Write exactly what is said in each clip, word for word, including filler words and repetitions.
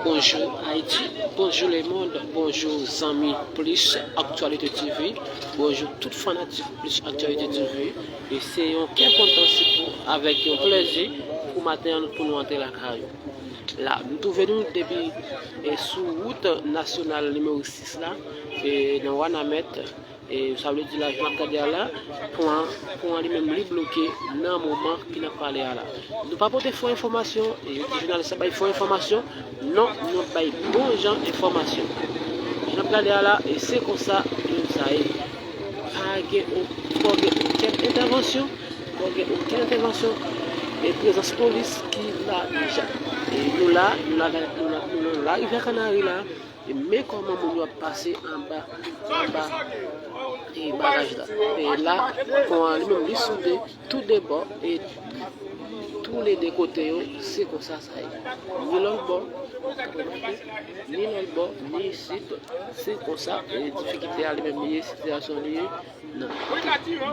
Bonjou Ayiti, bonjou lemonn, bonjou zanmi Plis Aktyalite T V, bonjou tout fanatik Plis Aktyalite T V. E se yon kè kontan, se pou, avèk yon plèzi pou maten an pou nou antre lakay ou. La, nou twouve nou depi, e, sou wout nasyonal nimewo sis la, e, nan Wanament, e, sa vle di la, jan n ap gade a la, pon an, pon an li menm li bloke nan moman ke n ap pale a la. Nou pa pote fo enfòmasyon, e, yo di jounalis la bay fo enfòmasyon, non, nou bay bon jan enfòmasyon. Jan n ap gade a la, e se konsa, e, sa ye. Pa gen, o-, pa gen okenn entèvansyon, pa gen okenn entèvansyon, e prezans polis ki la deja. E nou la, nou la, nou la, nou la, nou la, Rivyè Kanari la, e men kòman moun yo ap pase anba, anba, e baraj la. E la, pon an li menm li soude tou de bò, e tou le de kote yo, se konsa sa ye. Ni lòt bò, ni lòt bò, ni isit, se konsa, e difikilte a li menm li ye, sitiyasyon li ye. Nan.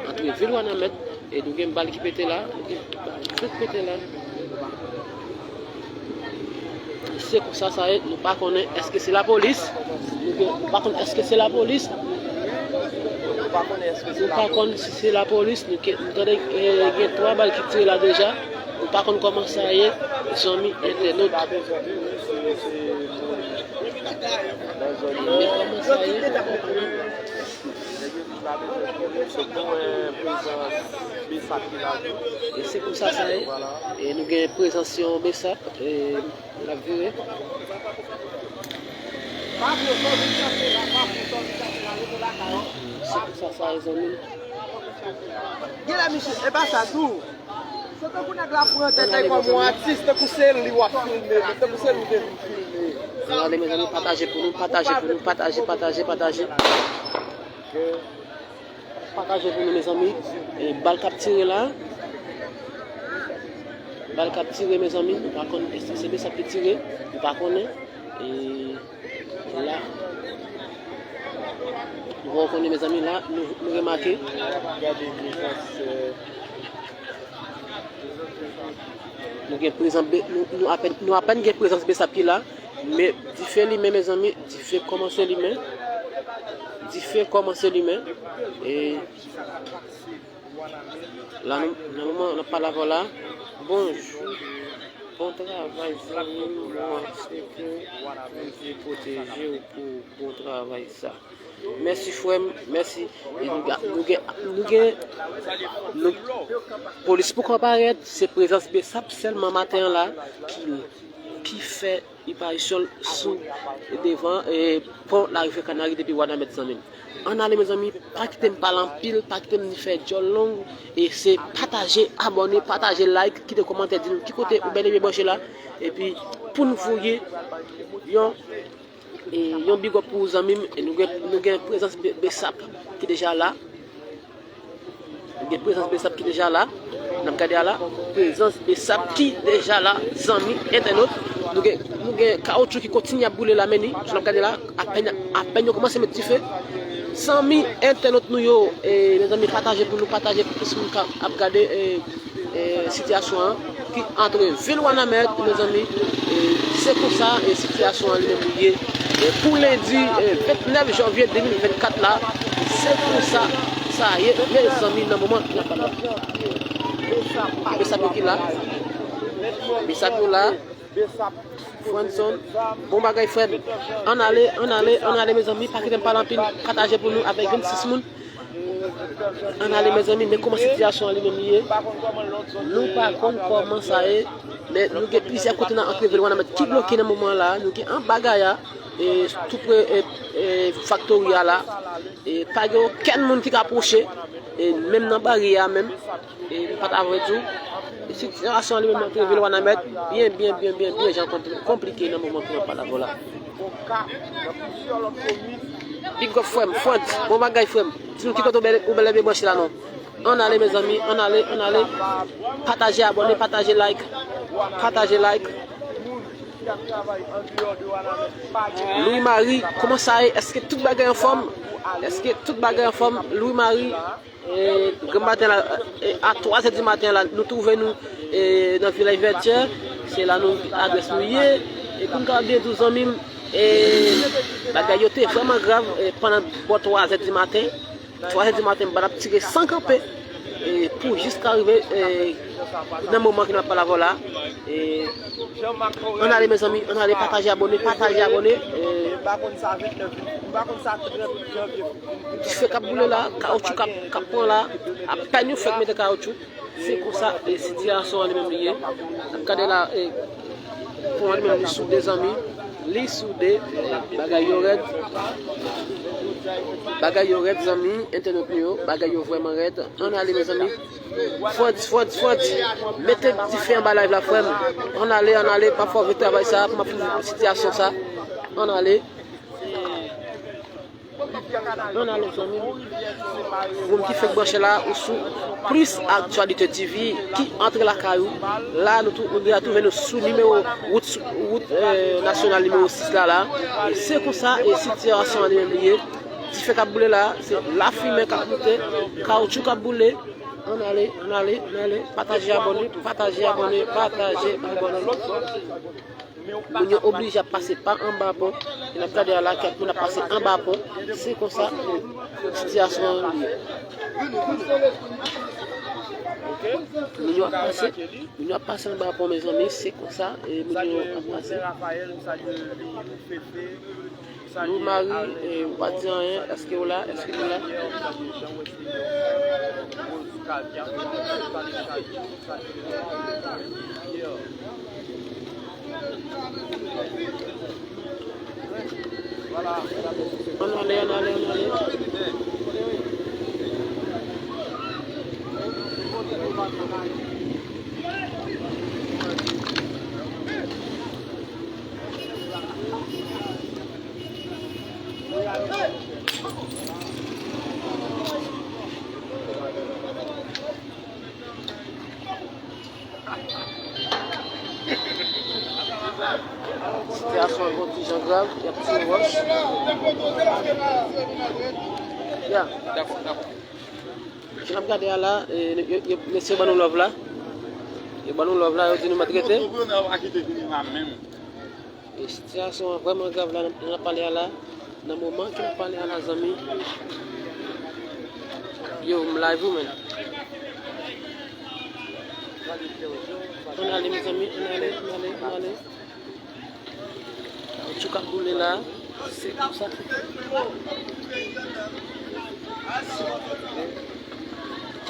Antre vil Wanament, e nou gen bal ki pete la, nou gen bal ki pete la. Se konsa sa ye, nou pa konnen èske se lapolis, nou gen, nou pa konnen èske se lapolis, nou pa konnen èske se lapolis, nou pa konnen si se lapolis, nou ke, nou tande, e, gen twa bal ki tire la deja, nou pa konn kòman sa ye, zanmi entènot. Men kòman sa ye, nou pa konnen. Se pou, eh, prezans besap ki la tou. E se konsa sa ye. Vwala. E nou gen prezans yon besap, e, l ap vire. Se konsa sa ye, zanmi m. Gen la, misye, e pa sa tou. Se tankou nèg la pran tèt li kòm yon atis, tankou se li w ap filme, tankou se li w te vin filme. Ann ale, mezanmi, pataje pou nou, pataje pou nou, pataje, pataje, pataje. Pataje pou nou, mezanmi. E bal k ap tire la. Bal k ap tire, mezanmi. Nou pa konn èske se besap ki tire. Nou pa konnen. E la, nou wè, w konnen, mezanmi, la, nou, nou remake. Gade prezans, eh, nou gen prezans be-, nou, nou apèn, nou apèn gen prezans besap ki la, men dife limen, mezanmi, dife kòmanse limen. Dife kòmanse limen. E la, nou, nan moman n ap pale avè w la, bonjou, bon travay, zanmi m, mwen swete Bondye pwoteje w pou bon travay sa. Mèsi, frè m, mèsi. E nou ga-, nou gen, nou gen, nou, polis poko parèt, se prezans besap sèlman maten an la ki, ki fè li parisyon l sou devan, e, pon Larivyè Kanari depi Wanament, zanmi m. Ann ale, mezanmi, pa kite m pale anpil, pa kite m ni fè djòl long, e se pataje, abòne, pataje, like, kite kòmantè, di nou ki kote ou bèl e byen branche la, epi pou n voye yon, e yon big up pou zanmi m, e nou gen, nou gen prezans be-, besap ki deja la. Gen prezans besap ki deja la. N ap gade a la. Prezans besap ki deja la, zanmi entènot. Nou gen, nou gen kawotchou ki kontinye ap boule la, men ni, jan n ap gade la, apèn, apèn yo kòmanse met dife. Zanmi entènot nou yo, e, mezanmi, pataje pou nou, pataje pou plis moun ka ap gade, e, e, sitiyasyon an ki antre vil Wanament, mezanmi. E, se konsa, e, sitiyasyon an li menm li ye. E, pou lendi, e, vennèf janvye de mil vennkat la, se konsa sa ye, mezanmi, nan moman n ap pale. Besap yo ki la. Besap yo la. Franson, bon bagay, frè m. Ann ale, ann ale, ann ale, mezanmi, pa kite m pale anpil, pataje pou nou avèk vennsis moun. Ann ale, mezanmi, men kòman sitiyasyon an li menm li ye. Nou pa konn kòman sa ye, men nou gen plizyè kote nan antre vil Wanament ki bloke nan moman la. Nou gen anba Gaya, e, tou pre, e, e, faktori a la. E pa gen okenn moun ki ka pwoche, e menm nan baryè a menm, e m pa ta vle di w, e sitiyasyon an li menm antre vil Wanament byen, byen, byen, byen, byen jan konpli-, konplike nan moman ke n ap pale avè w la. Big up, frè m, Frantz, bon bagay, frè m. Di nou ki kote ou bèl, ou bèl e byen branche la, non. Ann ale, mezanmi, ann ale, ann ale. Pataje, abòne, pataje, like. Pataje, like. Louis Marie, kòman sa ye? Èske tout bagay anfòm? Èske tout bagay anfòm? Louis Marie, e, granmaten la, e, a twa zè di maten la, nou twouve nou, e, nan Vilaj Vètyè, se la nou, adrès nou ye. E pou m kapab byen di w, zanmi m, e, bagay yo te vrèman grav, e, pandan bò twa zè di maten. Twa zè di maten, m pa t ap tire san kanpe, e, pou jiska rive, e, nan moman ke n ap pale avè w la. E, ann ale, mezanmi, ann ale, pataje, abòne, pataje, abòne. E, dife k ap boule la, kawoutchou k ap, k ap pran la, apèn yo fèk mete kawoutchou. Se konsa, e, sitiyasyon an li menm li ye. N ap gade la, e, pon an li menm li soude, zanmi. Li soude, bagay yo rèd. Bagay yo rèd, zanmi, entènot nou yo. Bagay yo vrèman rèd. Ann ale, mezanmi. Frantz, Frantz, Frantz. Mete dife anba live la, frè m. Ann ale, ann ale, pa fè w vye travay sa, pou m ap fini sitiyasyon sa. Ann ale. Ann ale, zanmi m. Ou menm ki fèk branche la, ou sou Plus Actualité T V ki antre lakay ou. La, nou tou, nou deja twouve nou sou nimewo, wout, wout, e, nasyonal nimewo sis la, la. E se konsa, e sitiyasyon an li menm li ye. Dife k ap boule la, se lafimen k ap moute, kawoutchou k ap boule. Ann ale, ann ale, ann ale. Pataje, abòne, pataje, abòne, pataje, abòne. Moun yo oblije ap pase pa anba pon. E n ap gade a la, kèk moun ap pase anba pon. Se konsa, e, sitiyasyon an ye. Moun yo ap pase, moun yo ap pase anba pon, mezanmi. Se konsa, e, moun yo ap pase. Lou Mari, e, ou pa di anyen, èske w la? Èske nou la? Ann ale, ann ale, ann ale. Sitiyasyon an gon ti jan grav, y ap tire wòch. Ya. Dakò, dakò. Jan n ap gade a la, e, yo, yo, mesye ban nou love la. Yo ban nou love la, yo di nou mèt rete. E sitiyasyon an vrèman grav la, n ap pale a la. Nan moman ke n ap pale a la, zanmi. Yo, m live wi, menn. Ann ale, mezanmi, ann ale, ann ale, ann ale. Kawoutchou k ap boule la, se konsa.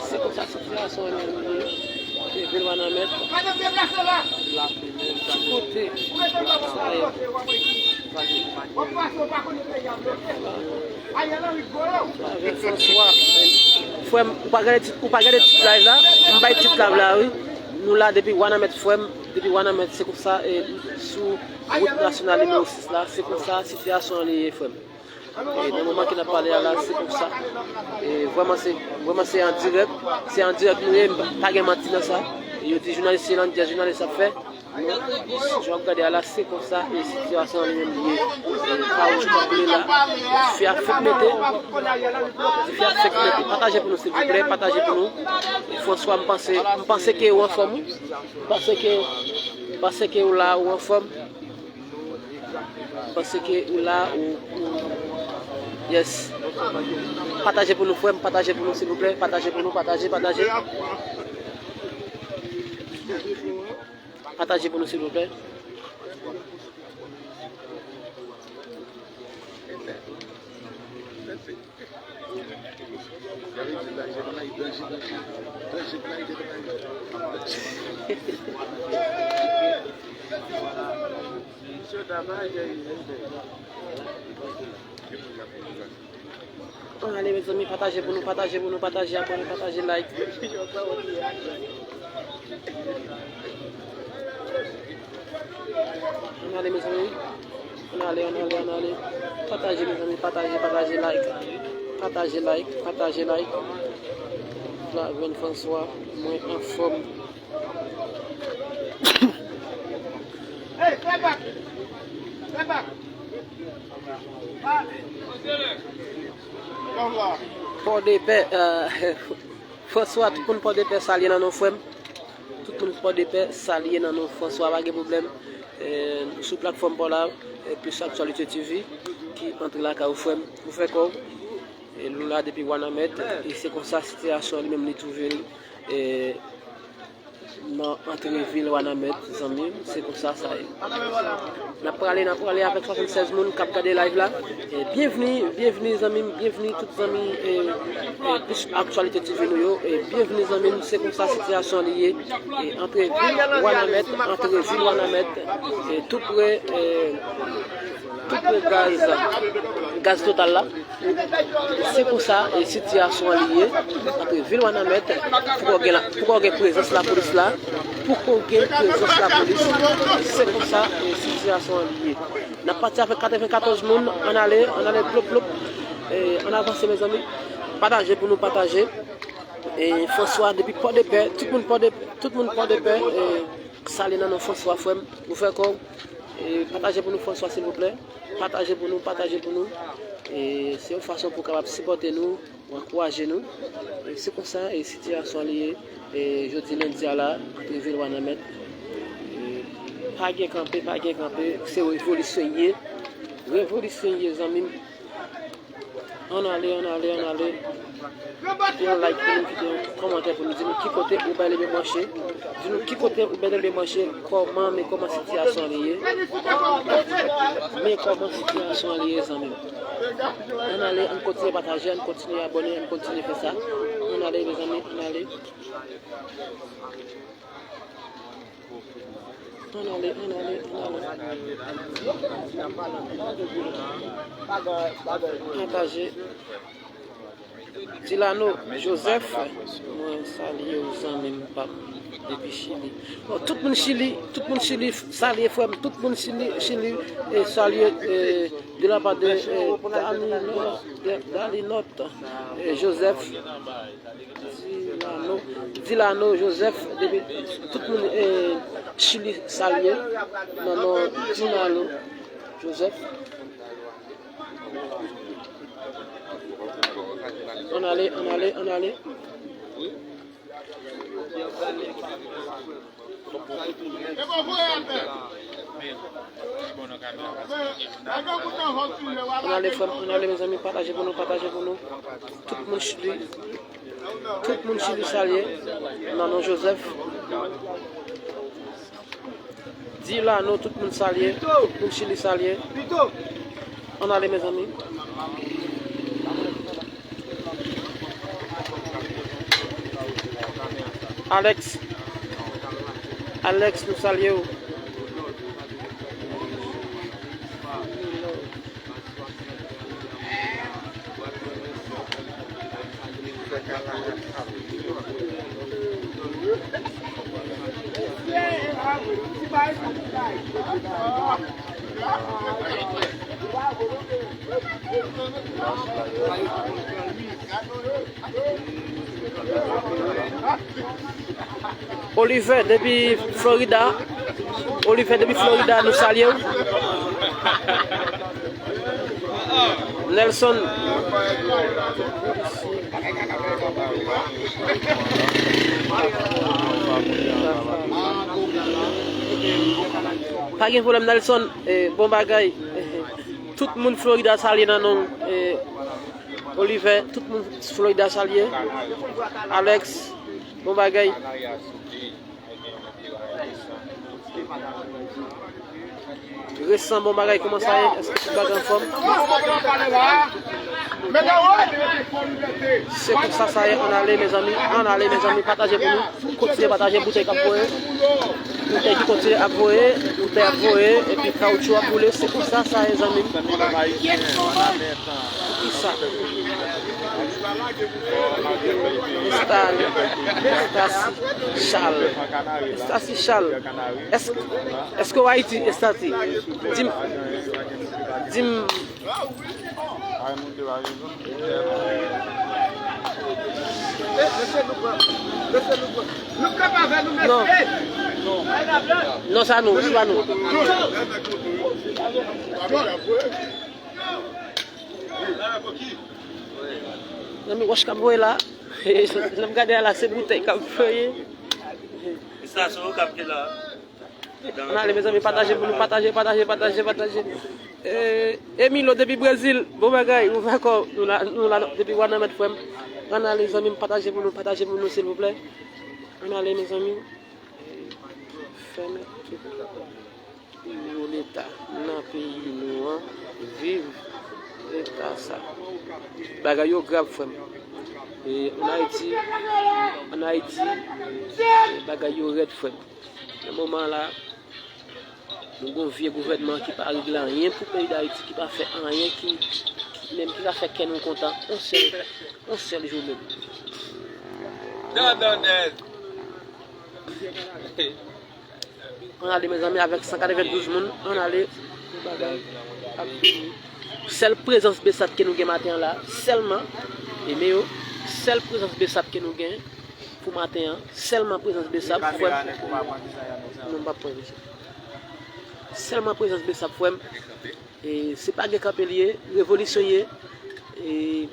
Se konsa sitiyasyon an ye. Leve l Wanament. Ti kote sa ye. Avè François. Frè m, ou pa gade tit, ou pa gade tit live la? M bay tit live la, wi. Nou la depi Wanament, frè m, depi Wanament, se konsa, e, sou wout nasyonal nimewo sis la, se konsa sitiyasyon an li ye, frè m. E nan moman ke n ap pale a la, se konsa. E vrèman se, vrèman se an dirèk, se an dirèk nou ye, pa gen manti nan sa. E yo di jounalis se landyè jounalis ap fè. Men, jan w ap gade a la, se konsa, e sitiyasyon an li menm li ye. E kawoutchou k ap boule la, dife a fèk mete, dife a fèk mete. Pataje pou nou, silvouplè, pataje pou nou. François, m panse, m panse ke ou anfòm, wi. M panse ke, m panse ke ou la, ou anfòm. M panse ke ou la, ou, ou, yes. Pataje pou nou, frè m, pataje pou nou, silvouplè. Pataje pou nou, pataje, pataje. Pataje pou nou, silvouplè. Ann ale, mezanmi, pataje pou nou, pataje pou nou, pataje, abòne, pataje, like. Ann ale, mezanmi. Ann ale, ann ale, ann ale. Pataje, mezanmi, pataje, pataje, like. Pataje, like, pataje, like. Flavien François, mwen anfòm. Pòdepè, euh, François, tout moun Pòdepè, salye nan non frè m. Tout moun Pòdepè, salye nan non François, pa gen pwoblèm. Eh, sou platfòm pa w la, eh, Plus Actualité T V, ki antre lakay ou, frè m. Ou fè kò w. Eh, nou la depi Wanament, e se konsa sitiyasyon an li menm li twouve l, eh, nan antre vil Wanament, zanmi m, se konsa sa ye. N ap prale, n ap prale avèk swasannsèz moun k ap gade live la. E byenvni, byenvni zanmi m, byenvni tout zanmi, e, e, Plus Actualité T V nou yo. E byenvni zanmi m, se konsa sitiyasyon li ye. E antre vil Wanament, antre vil Wanament, e tou pre, e, tou pre gaz, gaz Total la. Se konsa, e, sitiyasyon an li ye. Antre vil Wanament, poko gen la, poko gen prezans lapolis la, poko gen prezans lapolis. Se konsa, e, sitiyasyon an li ye. N ap pati avèk katrevenkatòz moun, ann ale, ann ale, plop, plop. E, ann avanse, mezanmi. Pataje pou nou pataje. E, François, depi Pòdepè, tout moun Pòdepè, tout moun Pòdepè, e, salye nan non François, frè m. Ou fè kò w. E, pataje pou nou, François, silvouplè. Pataje pou nou, pataje pou nou. E, se yon fason pou w kapab sipòte nou, pou ankouraje nou. E, se konsa, e, sitiyasyon an li ye. E, jodi lendi a la, antre vil Wanament. E, pa gen kanpe, pa gen kanpe. Se revolisyon ye. Revolisyon ye, zanmi m. Ann ale, ann ale, ann ale. Kite yon like pou nou, kite yon kòmantè pou nou. Di nou ki kote ou bay lebe branche. Di nou ki kote ou bay lebe branche. Kòman, men kòman sitiyasyon an li ye. Men kòman sitiyasyon an li ye, zanmi m. Ann ale, ann kontinye pataje, ann kontinye abòne, ann kontinye fè sa. Ann ale, mezanmi, ann ale. Ann ale, ann ale, ann ale. Pataje. Dilano Joseph, mwen salye w zanmi m pap depi Chili. Bon, tout moun Chili, tout moun Chili salye frè m, tout moun Chili, Chili, e salye, e, de la part de, e, Dalino, de, Dalinot, e, Joseph. Dilano, Dilano Joseph, depi tout moun, eh, Chili salye nan non Dilano Joseph. Ann ale, ann ale, ann ale. Ann ale, frè m, ann ale, mezanmi, pataje pou nou, pataje pou nou. Tout moun Chili, tout moun Chili salye nan non Joseph. Dilano, tout moun salye, tout moun Chili salye. Ann ale, mezanmi. Alex. Alex, nou salye w. Oliver depi Florida. Oliver depi Florida, nou salye w. Nelson. Pa gen pwoblèm, Nelson. Eh, bon bagay. Tout moun Florida salye nan non, eh, Oliver, tout moun Florida salye. Alex, bon bagay. Resan, bon bagay, kòman sa ye? Èske tout bagay anfòm? Se konsa sa ye, ann ale, mezanmi, ann ale, mezanmi, pataje pou nou. Kontinye pataje, boutèy k ap voye. Boutèy ki kontinye ap voye, boutèy ap voye, epi kawoutchou ap boule. Se konsa sa ye, zanmi m. Poukisa? Estali, Estasi Chal. Estasi Chal. Èske, èske w Ayiti, Estasi? Di m, di m. Non. Non, sa nou, se pa nou. Zanmi, wòch k ap voye la. Lè m gade a la, se boutèy k ap voye. Sa se okap ki la. Ann ale, mezanmi, pataje pou nou, pataje, pataje, pataje, pataje. Eh, Emilio depi Brezil, bon bagay, ouvè kò, nou la, nou la, depi Wanament, frè m. Ann ale, zanmi m, pataje pou nou, pataje pou nou, silvouplè. Ann ale, mezanmi. Fèmen tout. Yo Leta nan peyi nou an, viv Leta sa. Bagay yo grav, frè m. E, ann Ayiti, ann Ayiti, e, bagay yo rèd, frè m. Nan moman la, nou gon vye gouvènman ki pa regle anyen pou peyi Dayiti, ki pa fè anyen, ki, ki menm ki ka fè kè nou kontan, on sèl, on sèl jou menm. Ann ale, mezanmi, avèk san katrevendouz moun, ann ale, bagay ap vini. Sèl prezans Besap ke nou gen maten an la, sèlman, e men yo, sèl prezans Besap ke nou gen pou maten an, sèlman prezans Besap, frè m. Non, m p ap pran, mesye. Sèlman prezans Besap, frè m. E se pa gen kanpe li ye, revolisyon ye. E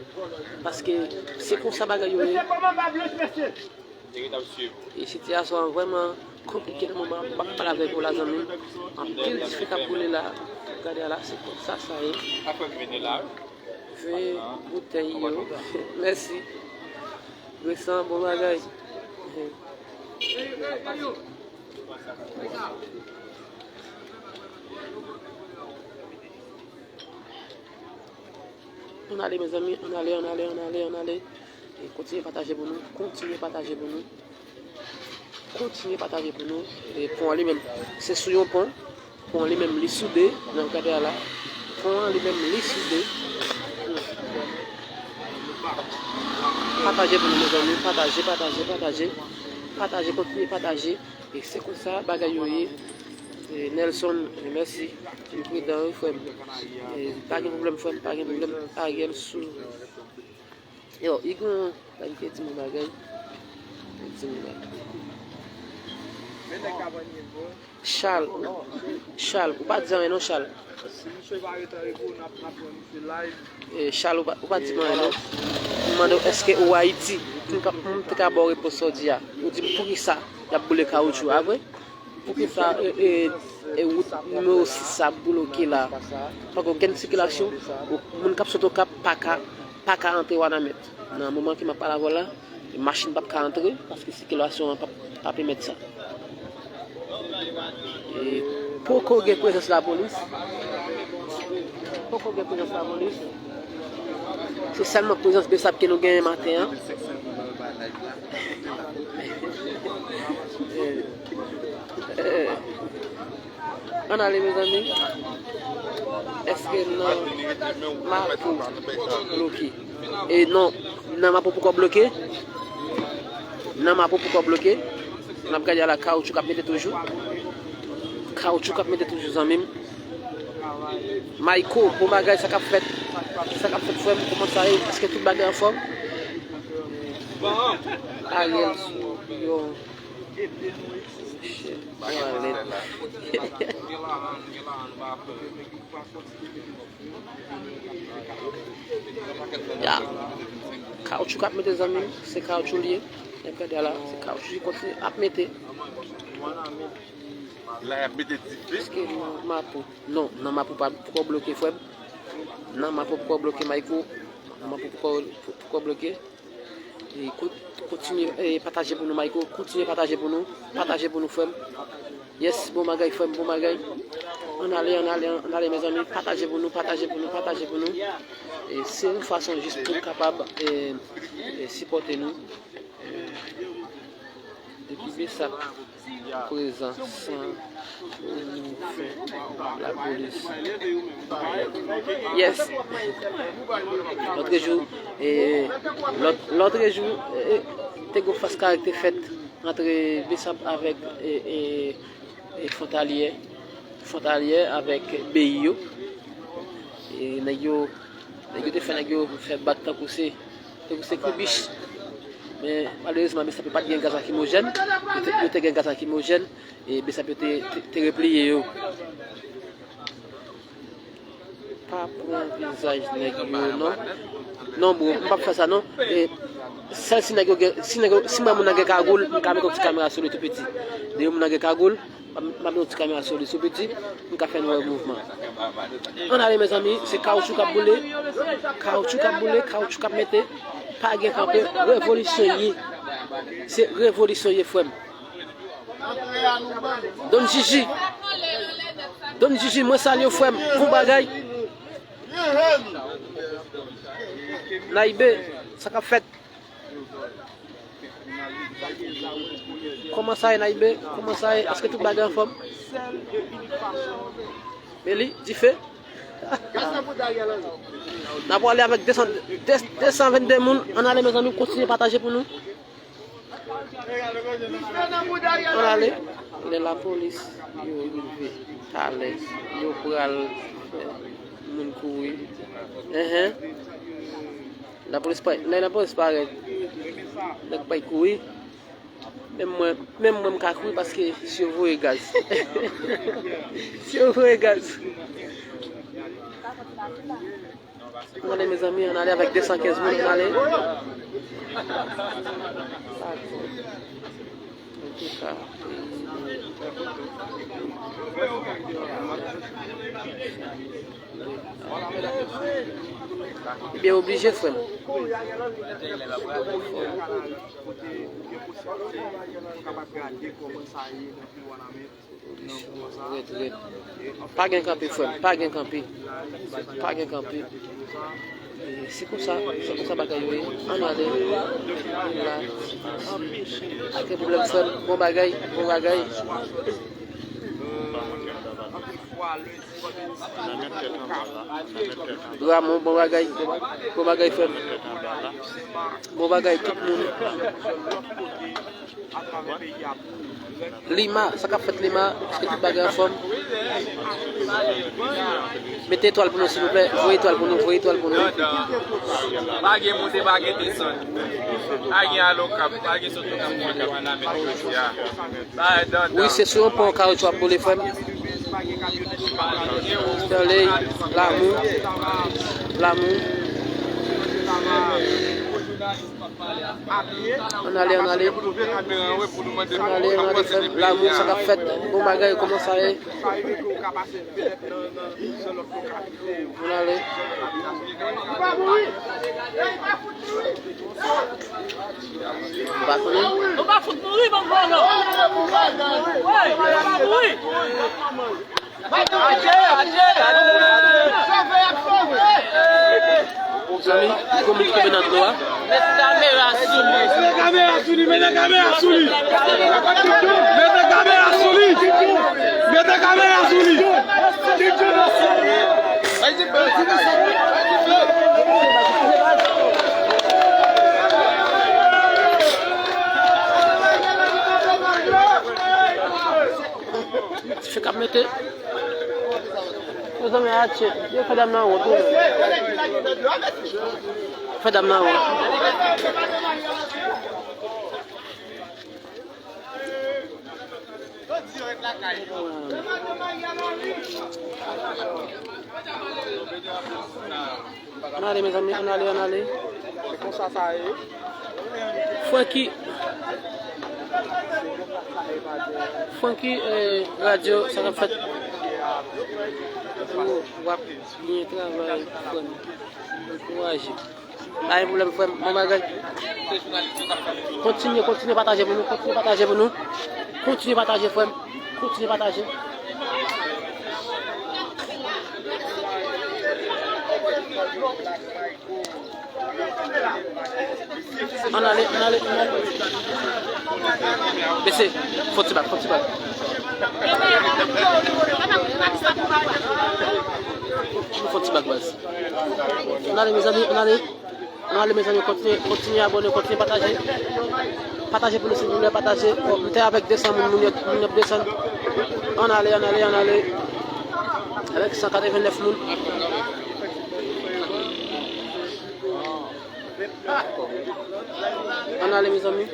paske se konsa bagay yo ye. E sitiyasyon an vrèman konplike nan moman an. M ap pale avèk ou la, zanmi m. Anpil dife k ap boule la. Gade a la, se konsa sa ye. Ve boutèy yo. Mèsi. Resan, bon bagay. Ann ale, mezanmi, ann ale, ann ale, ann ale, ann ale. E kontinye pataje pou nou, kontinye pataje pou nou. Kontinye pataje pou nou. E pon an li menm, se sou yon pon. Pon an li menm, li sou de, jan w gade a la. Pon an li menm, li sou de. Pataje pou nou, mezanmi. Pataje, pataje, pataje. Pataje, kontinye pataje. E se konsa bagay yo ye. E Nelson, e mèsi. Vin pridan, wi, frè m. E pa gen pwoblèm, frè m, pa gen pwoblèm. Ariel sou. Yo, Igon, la, li te di m yon bagay. Li te di m yon bagay. Chal, ou, Chal, ou pa di anyen non, Chal. E, Chal, ou pa, ou pa di m anyen non. M mande w, èske ou Ayiti? Pou m ka, pou m te ka ba w repons sa w di a. Ou di m poukisa y ap boule kawoutchou a vre? Poukisa, e, e, e wout nimewo sis sa bloke la? Pako gen sikilasyon, moun k ap sot Okap pa ka, pa ka antre Wanament. Nan moman ke m ap pale avè w la, machin p ap ka antre, paske sikilasyon an p ap, pa pèmèt sa. E poko gen prezans lapolis. Poko gen prezans lapolis. Se sèlman prezans Besap ke nou genyen maten an. Eh, eh. Ann ale, mezanmi. Èske nan Mapo bloke? E non, nan Mapo poko bloke. Nan Mapo poko bloke. N ap gade a la, kawoutchou k ap mete toujou. Kawoutchou k ap mete toujou, zanmi m. Mayko, bon bagay, sa k ap fèt? Sa k ap fèt, frè m? Kòman sa ye? Èske tout bagay anfòm? Ariel sou yon. Bagay lèd. Ya. Kawoutchou k ap mete, zanmi m, se kawoutchou l ye. N ap gade a la, se kawoutchou ki kontinye ap mete. La, y ap mete dife. Èske nan Mapo? Non, nan Mapo pa, poko bloke, frè m. Nan Mapo poko bloke, Mayko. Nan Mapo poko, poko bloke. E, kon-, kontinye, e, pataje pou nou, Mayko. Kontinye pataje pou nou. Pataje pou nou, frè m. Yes, bon bagay, frè m, bon bagay. Ann ale, ann ale, ann ale, mezanmi. Pataje pou nou, pataje pou nou, pataje pou nou. E, se yon fason jis pou n kapab, e, e, sipòte nou. E, depi Besap prezan san nou fè lapolis. Yes. Lòtrejou, e, lòt, lòtrejou, e, te gon fas karè te fèt antre Besap avèk, e, e, e, Fwontalyè, Fwontalyè avèk Beyi yo. E nèg yo, nèg yo te fè nèg yo fè bak tankou se, tankou se kribich. Men malerezman, Besap yo pa t gen gaz lakrimojèn. Yo te, yo te gen gaz lakrimojèn, e Besap yo te, te, te repliye yo. Pa pran vizaj nèg yo non. Non, bro, m p ap fè sa non. E, sèl si nèg yo gen, si nèg yo, si m wè moun nan gen kagoul, m ka mete yon ti kamera sou li tou piti. Depi moun nan gen kagoul, m ap, m ap mete yon ti kamera sou li tou piti, m ka fè nou wè mouvman. Ann ale, mezanmi, se kawoutchou k ap boule. Kawoutchou k ap boule, kawoutchou k ap mete. Pa gen kanpe, revolisyon ye. Se revolisyon ye, frè m. Don Jiji. Don Jiji, mwen salye w, frè m. Bon bagay. Naybe, sa k ap fèt? Kòman sa ye, Naybe? Kòman sa ye? Èske tout bagay anfòm? Meli, dife. N ap ale avèk de san, de san vennde moun. Ann ale, mezanmi, kontinye pataje pou nou. Ann ale. Lè lapolis yo rive talè, yo pral fè moun kouri. Enhen. Lapolis pa, lè lapolis parèt, nèg pral kouri. Menm mwen, menm mwen m ka kouri paske si yo voye gaz. Si yo voye gaz. Ann ale, mezanmi, ann ale avèk de san kenz moun, ann ale. Antouka, ebyen, oblije, frè m. Rèd, rèd. Pa gen kanpe, frè m. Pa gen kanpe. Pa gen kanpe. E, se konsa, se konsa bagay yo ye. Ann ale. La, isi. Pa gen pwoblèm, frè m. Bon bagay, bon bagay. Ramon, bon bagay. Bon bagay, frè m. Bon bagay, tout moun. Lima, sa k ap fèt, Lima? Èske tout bagay anfòm? Mete etwal pou nou, silvouplè. Voye etwal pou nou, voye etwal pou nou. Pa gen monte, pa gen desann. Pa gen alokab, pa gen sot nan Wanament jodi a. Wi, se sou yon pon kawoutchou ap boule, frè m. Stanley, Lamou, Lamou. Ann ale, ann ale. Ann ale, ann ale, frè m. Lamou, sa k ap fèt? Bon bagay, kòman sa ye? Ann ale. M pa konnen. Ou pa fout mouri, bann vòlò. Wi, ou pa mouri. Adje, adje, adje. Zanmi, gon moun ki tonbe nan dlo a. Mete kamera sou li. Mete kamera sou li, mete kamera sou li. Mete kamera sou li. Mete kamera sou li. Dife k ap mete. Mezanmi, atye. Yo fè dam nan wont, wi. Fè dam nan wont. Ann ale, mezanmi, ann ale, ann ale. Se konsa sa ye. Francky, Francky, eh, radyo, sa k ap fèt? Ou, w ap byen travay, frè m. Ankouraje. Pa gen pwoblèm, frè m. Bon bagay. Kontinye, kontinye pataje pou nou, kontinye pataje pou nou. Kontinye pataje, frè m. Kontinye pataje. Ann ale, ann ale, ann ale. Mesye, fon ti bak, fon ti bak. Fon ti bak, baz. Ann ale, mezanmi, ann ale. Ann ale, mezanmi, kontinye, kontinye abòne, kontinye pataje. Pataje pou nou, silvouplè, pataje. Bon, m te avèk de san moun, moun yo, moun yo ap desann. Ann ale, ann ale, ann ale. Avèk san katrevennnèf moun. Ann Ann ale, mezanmi.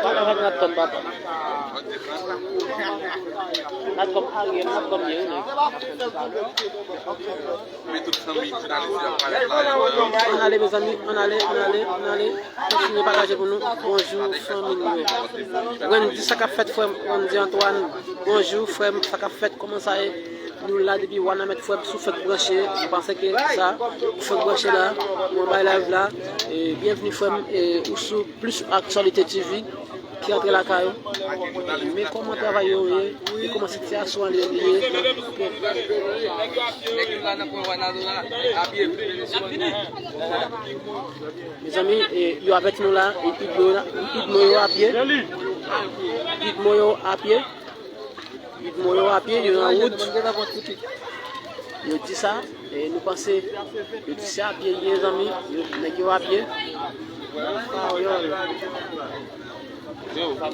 Papa, papa, Natcom, papa. Natcom Ariel, Natcom ye, wi, nèg. Ann ale, mezanmi, ann ale, ann ale, ann ale. Kontinye pataje pou nou. Bonjou, fanmi nou yo. Wendy, sa k ap fèt, frè m? Wendy Antoine, bonjou, frè m, sa k ap fèt? Kòman sa ye? Nou la depi Wanament, frè m, si w fèk branche, m panse ke sa, ou fèk branche la, ou anba live la. E, byenvni, frè m, e, ou sou Plus Actualité T V ki antre lakay ou. E, men kòman travay yo ye, e kòman sitiyasyon an ye. Mezanmi, e, yo avèti nou la, e, Idmo yo la, Idmo yo apye. Idmo yo apye. Idmo yo apye, yo nan wout. Yo di sa, e nou panse, yo di se apye ye, zanmi, yo, nèg yo apye. Yo, yo, yo. Yo, ou pa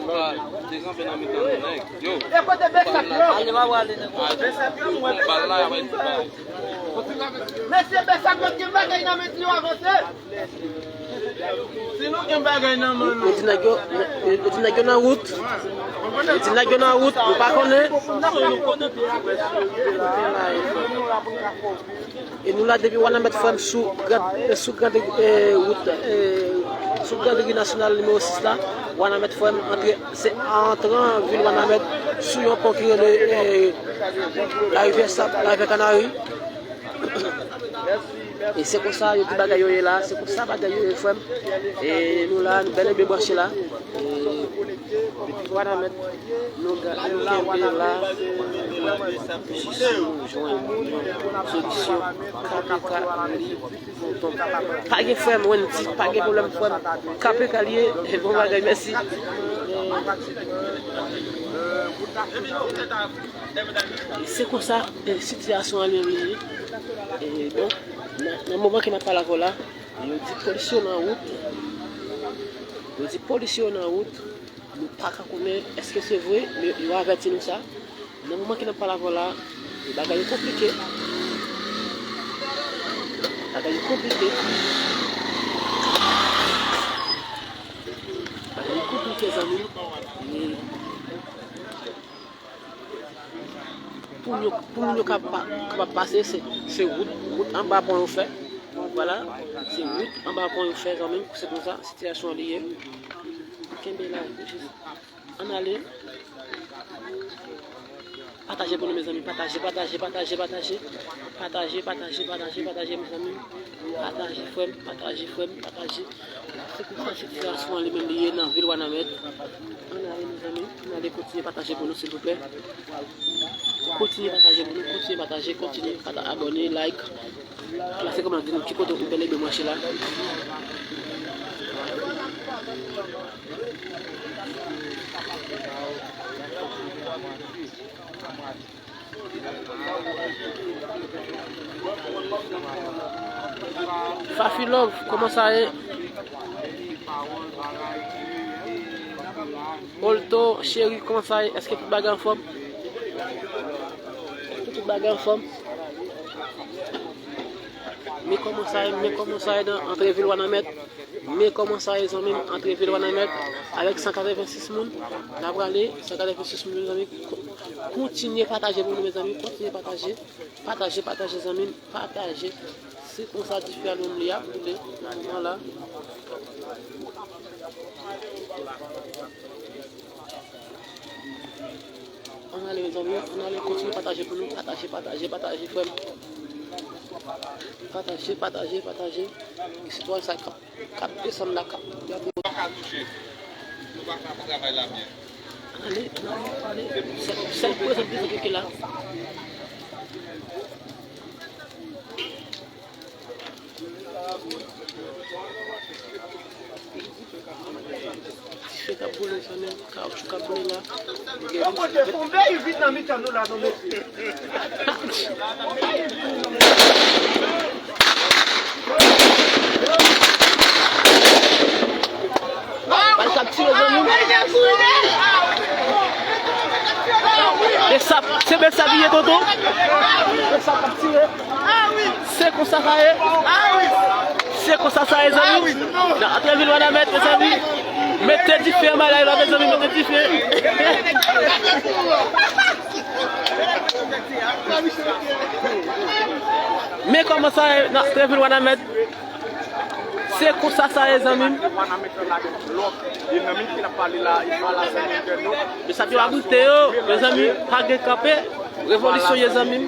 desanbe nan mitan nou, nèg. Yo, ou pa nan. Ale, pa prale, nèg. Bal la, y ap bay ti bal. Mesye, Bèsak, mwen gen bagay nan men nou, avanse. Si nou gen bagay nan men nou. Yo di nèg yo, yo, yo di nèg yo nan wout. Yo di nèg yo nan wout, nou pa konnen. E nou la depi Wanament, frè m, sou Grand, sou Grand, e, wout, e, sou Grand Ri Nasyonal nimewo sis la. Wanament, frè m, antre, se antre an vil Wanament sou yon pon ki rele, e, Larivyè Sab, Larivyè Kanari. E se konsa yo di bagay yo ye la, se konsa bagay yo ye, frè m. E nou la, nou bèl e byen branche la. E depi Wanament, nou ga-, nou kenbe la, jis nou jwenn solisyon. K P K li tonbe. Pa gen, frè m, Wendy, pa gen pwoblèm, frè m. K P K li ye, e bon bagay, mèsi. Se konsa, e, sitiyasyon an li ye. E, bon, nan, nan moman ke n ap pale avè w la, yo di polis yo nan wout. Yo di polis yo nan wout. Nou pa ka konnen èske se vre, men yo avèti nou sa. Nan moman ke n ap pale avè w la, e, bagay yo konplike. Bagay yo konplike. Bagay yo konplike, zanmi. E, Pou moun yo, pou moun yo kab pa-, kapab pase, se, se wout, wout anba pon yo fè. Vwala, se wout anba pon yo fè, zanmi m, se konsa sitiyasyon an li ye. Kenbe la, jis ann ale. Pataje pou nou, mezanmi, pataje, pataje, pataje, pataje. Pataje, pataje, pataje, pataje, mezanmi. Pataje, frè m, pataje, frè m, pataje. Se konsa sitiyasyon an li menm li ye nan vil Wanament. Ann ale, mezanmi, ann ale kontinye pataje pou nou, silvouplè. Kontinye pataje pou nou, kontinye pataje, kontinye pata-, abòne, like. Ala se kòman di nou ki kote ou bèl e byen branche la. Fafi Love, kòman sa ye? Olto, cheri, kòman sa ye? Èske tout bagay anfòm? Èske tout bagay anfòm? Men kòman sa ye, men kòman sa ye nan antre vil Wanament. Men kòman sa ye, zanmi m, antre vil Wanament avèk san katrevensis moun. N a prale san katrevensis moun, mezanmi. Ko-, kontinye pataje pou nou, mezanmi. Kontinye pataje. Pataje, pataje, zanmi m. Pataje. Se konsa dife a li menm li ap boule nan moman la. Ann ale, mezanmi, ann ale, kontinye pataje pou nou. Pataje, pataje, pataje, frè m. Pataje, pataje, pataje. Sitwayen sa k ap, k ap desann la, k ap, y ap... Nou pa ka touche. Nou pa ka travay la byen. Ann ale, ann ale, ann ale. Sèl, sèl prezan, prezan ki la. Dife k ap boule, zanmi m, kawotchou k ap boule la. Yo pote fon, bay vit nan mitan nou la, non, mesye. Bal k ap tire, zanmi m. Besap, se Besap li ye, tonton. Besap k ap tire. Se konsa sa ye. Se konsa sa ye, zanmi. Nan antre vil Wanament, mezanmi. Mete dife anba la, mezanmi, mete dife. Men kòman sa ye nan antre vil Wanament. Se konsa sa ye, zanmi m. Mesye yo ap lite yo, mezanmi, pa gen kanpe. Revolisyon ye, zanmi m.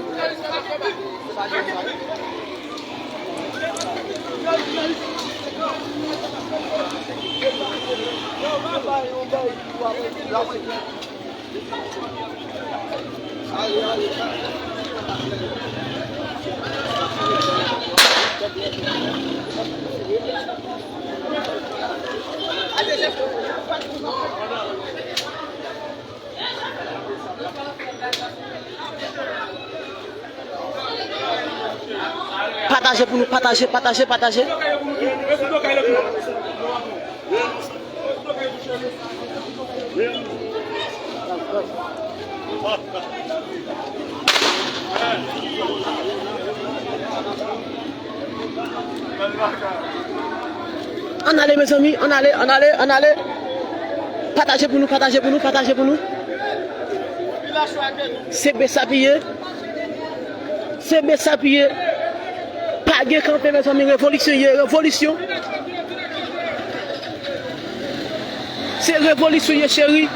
Pataje pou nou, pataje, pataje, pataje. Ann ale, mezanmi, ann ale, ann ale, ann ale. Pataje pou nou, pataje pou nou, pataje pou nou. Se besap li ye. Se besap li ye. Pa gen kanpe, mezanmi, revolisyon ye, revolisyon. Se revolisyon ye, cheri.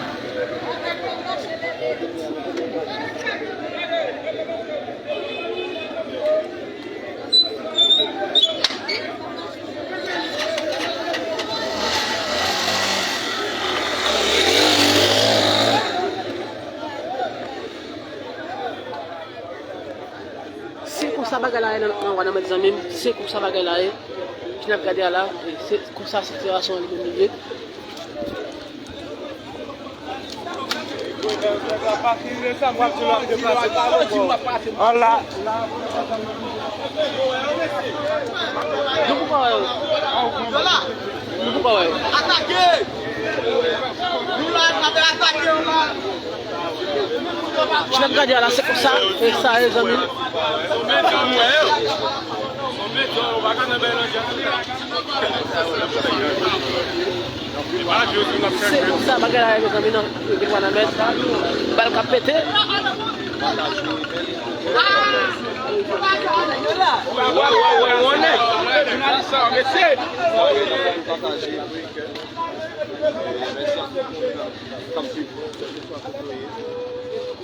Se konsa bagay la ye nan, nan Wanament, zanmi m. Se konsa bagay la ye. Jan n ap gade a la, se konsa sitiyasyon an li menm li ye. Nou poko wè yo. Nou poko wè yo. Atake! Nou la, n ap atake yo la. Jan n ap gade a la, se konsa, e sa ye, zanmi. Se konsa bagay la ye, mezanmi, nan vil Wanament. Bal k ap pete.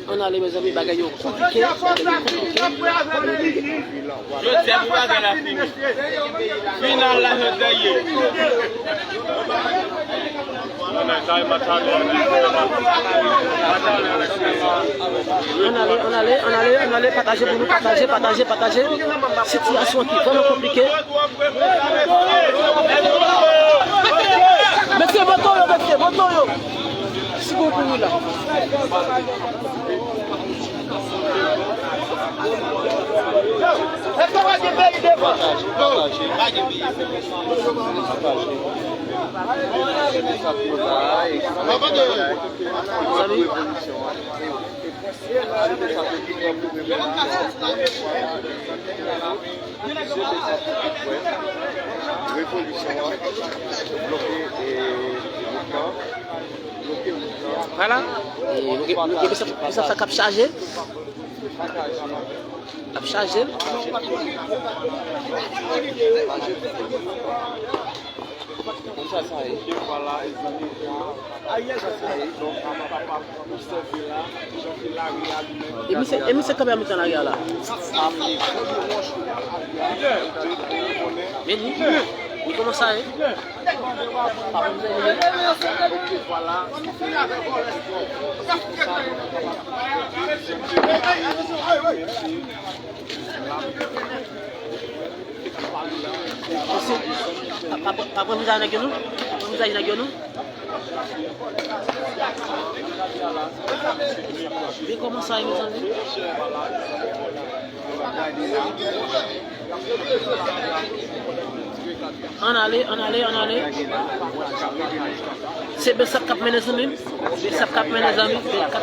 Ann ale, mezanmi, bagay yo konplike. Jodi a pou bagay la fini. Final la jodi a ye. Ann ale, ann ale, ann ale, ann ale, pataje pou nou, pataje, pataje, pataje. Sitiyasyon ki vrèman konplike. Mesye, moto yo, mesye, moto yo. Sigo pou wi la. Èske w pa gen peyi devan? Zanmi? Revolisyon an bloke, e, wout lan. Vwala. E nou gen, nou gen bisap, bisap sa k ap chaje. Ap chaje. Konsa sa ye. E misye, e misye kanpe an mitan lari a la. Men li, li kòmanse a ye. Mesye, pa, pa, pa pran vizaj nèg yo non. Pa pran vizaj nèg yo non. Men kòman sa ye, mezanmi? Ann ale, ann ale, ann ale. Se besap k ap mennen, zanmi m. Besap k ap mennen, zanmi m. Besap k ap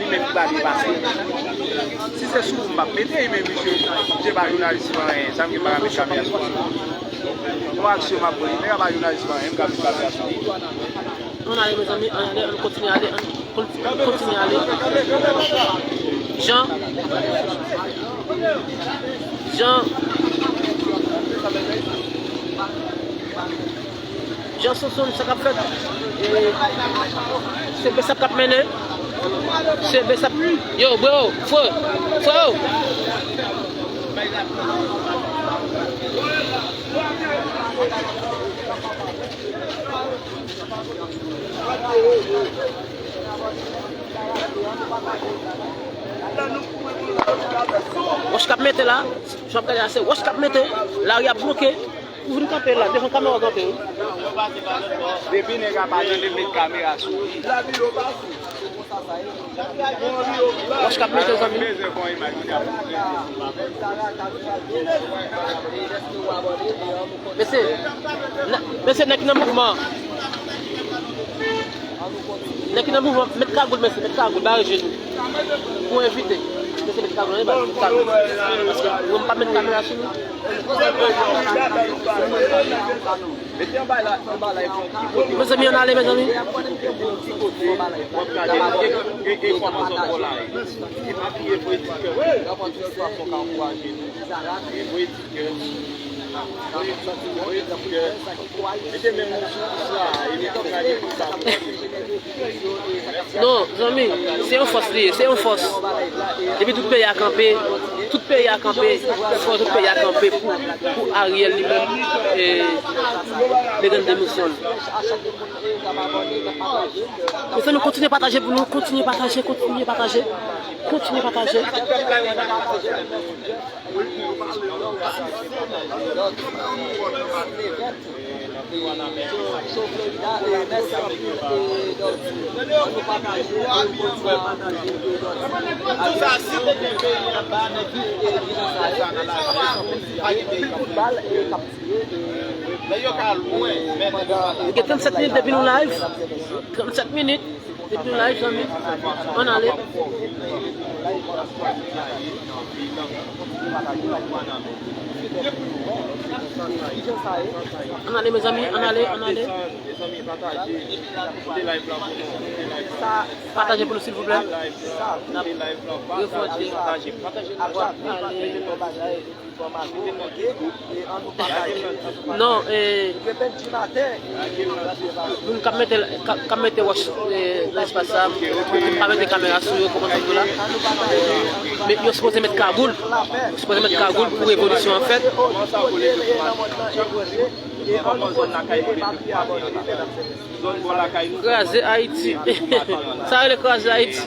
li menm ki pa dwe pase. Si se sou ou m p ap mete, men misye, misye pa jounalis, pa anyen. Sa m gen pa ka met kamera sou misye. Yon aksyon m ap pran, nèg la pa jounalis, pa anyen, m ka met kamera sou li. Ann ale, mezanmi, ann ale, ann kontinye ale, ann kontinye ale. Jan. Jan. Jan Sonson, sa k ap fèt? E, se Besap k ap mennen. Se Besap. Yo, bro, frè, frè. Wòch k ap mete la, jan w ap gade la, se wòch k ap mete, lari a bloke. Ou vin kanpe la, devan kamera w kanpe wi. Depi nèg la pa tande, met kamera sou li. Wòch k ap mete, zanmi. Mesye, nè-, mesye, nèg ki nan mouvman. Nèg ki nan mouvman, met kagoul, mesye, met kagoul, bare je nou. Pou envite. Mesye, met kagoul, ann, bare met kagoul. Paske mwen m pa met kamera sou nou. Mezanmi, ann ale, mezanmi. Non, zanmi, se yon fòs li ye, se yon fòs. Depi tout peyi a kanpe, tout peyi a kanpe, fò tout peyi a kanpe pou, pou Ariel li menm, e, mete l demisyon l. Mezanmi, kontinye pataje pou nou, kontinye pataje, kontinye pataje, kontinye pataje. Nou gen trannsèt minit depi nou live. Trannsèt minit. Depi nou live, zanmi. Ann ale. Ann ale, mezanmi, ann ale, ann ale. Pataje pou nou, silvouplè. N ap refòse. Ale. Non, e, moun k ap mete, k ap, k ap mete wòch, e, nan espas sa, m pa mete kamera sou yo, kòman sa tou la. Men yo sipoze met kagoul. Yo sipoze met kagoul pou revolisyon an fèt. Kraze Ayiti. Sa rele kraze Ayiti.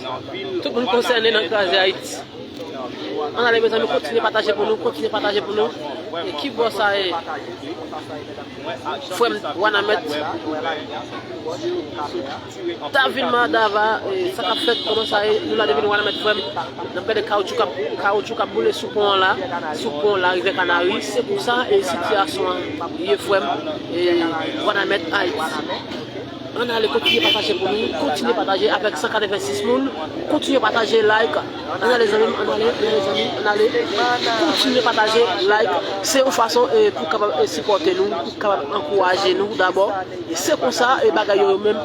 Tout moun konsène nan kraze Ayiti. Ann ale, mezanmi, kontinye pataje pou nou, kontinye pataje pou nou. E ki bò sa ye? Frè m, Wanament. Davilma Dava, e, sa k ap fèt, kòman sa ye? Nou la depi nou Wanament, frè m. N ap gade kawoutchou k ap, kawoutchou k ap boule sou pon an la, sou pon Larivye Kanari. Se konsa, e, sitiyasyon an ye, frè m, e, Wanament, Ayiti. Ann ale kontinye pataje pou nou, kontinye pataje avèk san katrevensis moun, kontinye pataje, like. Ann ale zanmi m, ann ale, ann ale zanmi m, ann ale. Kontinye pataje, like. Se yon fason eh, pou kapab eh, sipòte nou, pou kapab ankouraje nou dabò. E se konsa eh, bagay yo yo menm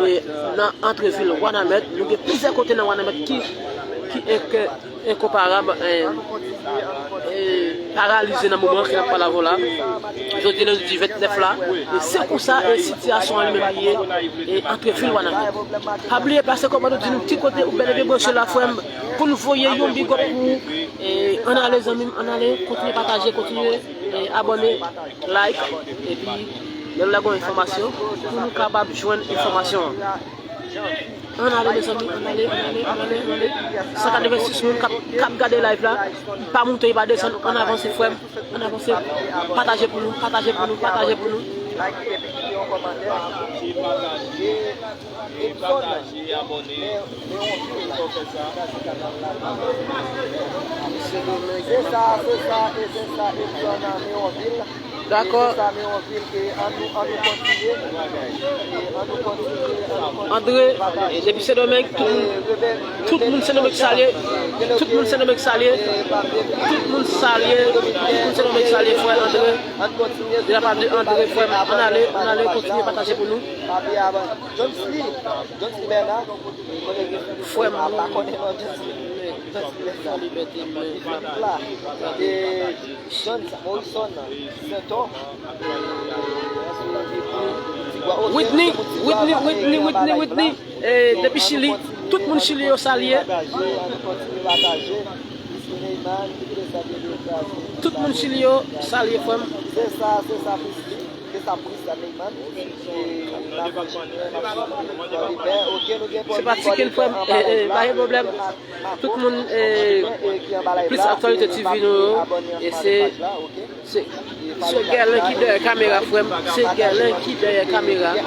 eh, nan antre vil Wanament. Nou gen plizyè kote nan Wanament ki, ki eh, ke enkonparab, eh, eh, paralize nan moman ke n ap pale avè w la. Jodi lendi vennèf la, e se konsa eh, sitiyasyon an li menm li ye eh, antre vil Wanament. Pa bliye pase kòmante, di nou ki kote ou bèl e byen branche la, frè m, pou n voye yon big up pou ou. Eh, ann ale zanmi m, ann ale, kontinye pataje, kontinye eh, abòne, like, epi lè nou lage yon enfòmasyon, pou nou kapab jwenn enfòmasyon an. Ann ale mezanmi, ann ale, ann ale, ann ale, ann ale. San katrevensis moun k ap, k ap gade live la, li pa moute, li pa desann, ann avanse frè m, ann avanse. Pataje pou nou, pataje pou nou, pataje pou nou. Like epi kite yon kòmantè. Pataje, pataje, abòne. Se sa, se sa, e se sa, Edson, men yon vil. Dakò. André, eh, depi Sendomeng, tout moun, tout moun Sendomeng salye, tout moun Sendomeng salye, tout moun salye, tout moun Sendomeng salye, frè André. De la part de André, frè m, ann ale, ann ale, kontinye pataje pou nou. Frè m, Liberté, men, Whitney, Whitney, Whitney, Whitney, Whitney, eh, depi Chili, tout moun Chili yo salye. Tout moun Chili yo salye, frè m. Se pa chicken, frè m, eh, eh, pa gen pwoblèm. Tout moun, eh, plis Aktyalite T V nou yo, e se, se, se Guerlain ki dèyè kamera, frè m, se Guerlain ki dèyè kamera. E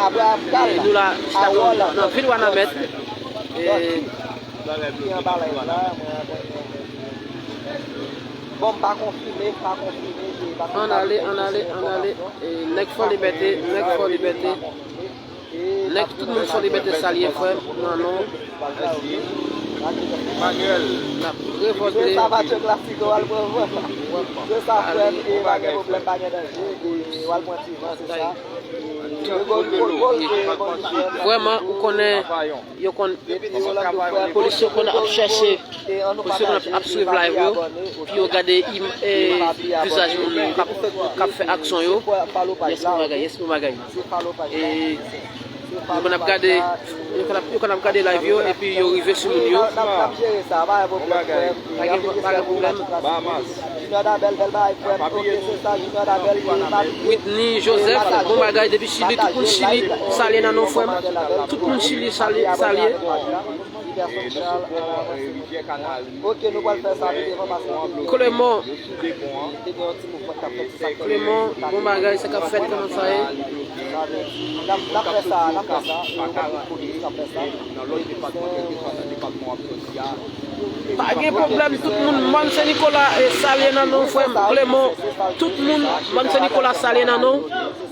nou la, chita nan, nan vil Wanament. E Bon, m pa konfime, m pa konfime, e pa konfime. Ann ale, ann ale, ann ale. E nèg Fò Libète, nèg Fò Libète. Nèg tout moun Fò Libète salye frè m nan non. Manuel. N ap revòlte. Se sa, Mathieu Classico, al pran van. Se sa, frè m, e pa gen pwoblèm, pa gen danje, e w al pran ti van, se sa. Vrèman, ou konnen, yo konn, polis yo konn ap chèche, polis yo konn ap, ap swiv live yo, pou yo gade im-, eh, vizaj moun k ap, k ap fè aksyon yo. Yes, bon bagay, yes, bon bagay. E yo konn ap gade, yo konn ap, yo konn ap gade live yo, epi yo rive sou moun yo. Pa gen, pa gen pwoblèm. Bahamas. Whitney Joseph, bon bagay depi Chili, tout moun Chili salye nan non frè m. Tout moun Chili salye, salye. Clement, Clement, bon bagay, sa k ap fèt, kòman sa ye? Pa gen pwoblèm, tout moun, Mòn Sen Nikola, eh, salye nan non frè m, Clement. Tout moun, Mòn Sen Nikola salye nan non.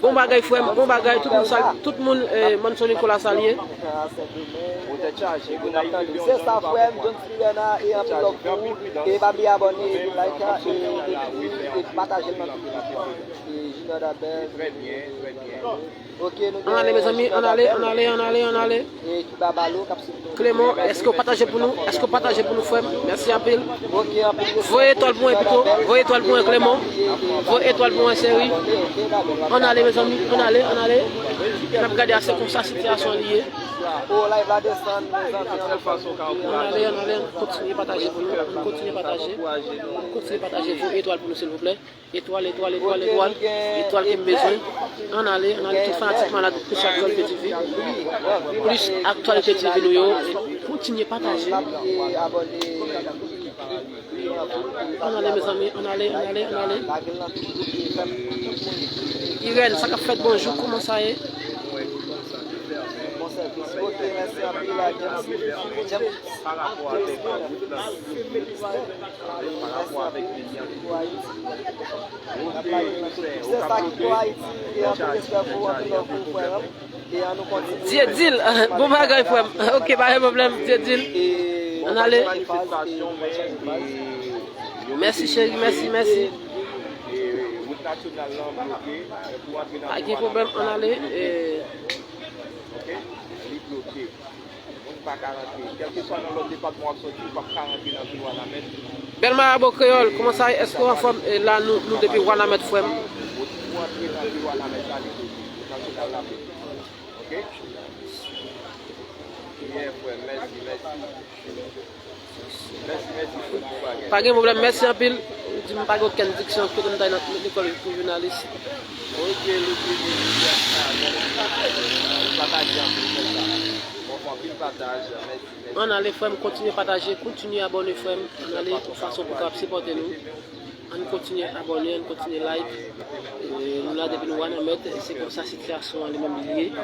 Bon bagay, frè m, bon bagay, tout moun salye, tout moun, eh, Mòn Sen Nikola salye. Se sa, frè m, John Sylvena, e anpil love pou ou. E pa bliye abòne, epi like, e, epi, epi pataje l nan tout. E Junior Dabel. Ann ale, mezanmi, ann ale, ann ale, ann ale, ann ale. E Cuba Balo k ap swiv nou. Clement, èske w pataje pou nou? Èske w pataje pou nou, frè m? Mèsi anpil. Voye etwal pou mwen pito. Voye etwal pou mwen, Clement. Voye etwal pou mwen, cheri. Ann ale, mezanmi, ann ale, ann ale. N ap gade a, se konsa sitiyasyon an li ye. Ann ale, ann ale, ann kontinye pataje pou nou. Ann kontinye pataje. Ann kontinye pataje. Voye etwal pou nou, silvouplè. Etwal, etwal, etwal, etwal. Etwal ke m bezwen. Ann ale, ann ale, tout fanatik malad, plis Aktyalite T V. Plis Aktyalite T V nou yo. Kontinye pataje. Ann ale, mezanmi, ann ale, ann ale, ann ale. Irène, sa k ap fèt, bonjou, kòman sa ye? Se sa ki pou Ayiti, e anpil respè pou ou, anpil love pou ou, frè m. Dye di l. Bon bagay, frè m. Ok, pa gen pwoblèm. Dye di l. Ann ale. Mèsi, cheri. Mèsi, mèsi. Pa gen pwoblèm. Ann ale. Li bloke. Moun pa ka rantre. Kèlkeswa nan lòt depatman w ap soti, ou p ap ka rantre nan vil Wanament. Bèl Marabo Kreyòl, kòman sa ye? Èske w anfòm? E la, nou, nou depi Wanament, frè m. Ou antre nan vil Wanament la, li bloke. Wout nasyonal la bloke. Ok? Byen, frè m. Mèsi, mèsi. Mèsi, mèsi pou tout bagay. Pa gen pwoblèm, mèsi anpil. Ou di m pa gen okenn diksyon, kote m ta nan lekòl pou jounalis. Ok, Louis Philippe, pataje anpil, fè sa. Bon, anpil pataj, mèsi, mèsi. Ann ale, frè m, kontinye pataje, kontinye abòne, frè m. Ann ale, yon fason pou w kapab sipòte nou. Ann kontinye abòne, ann kontinye like. E, nou la depi nou Wanament, se konsa sitiyasyon an li menm li ye. E,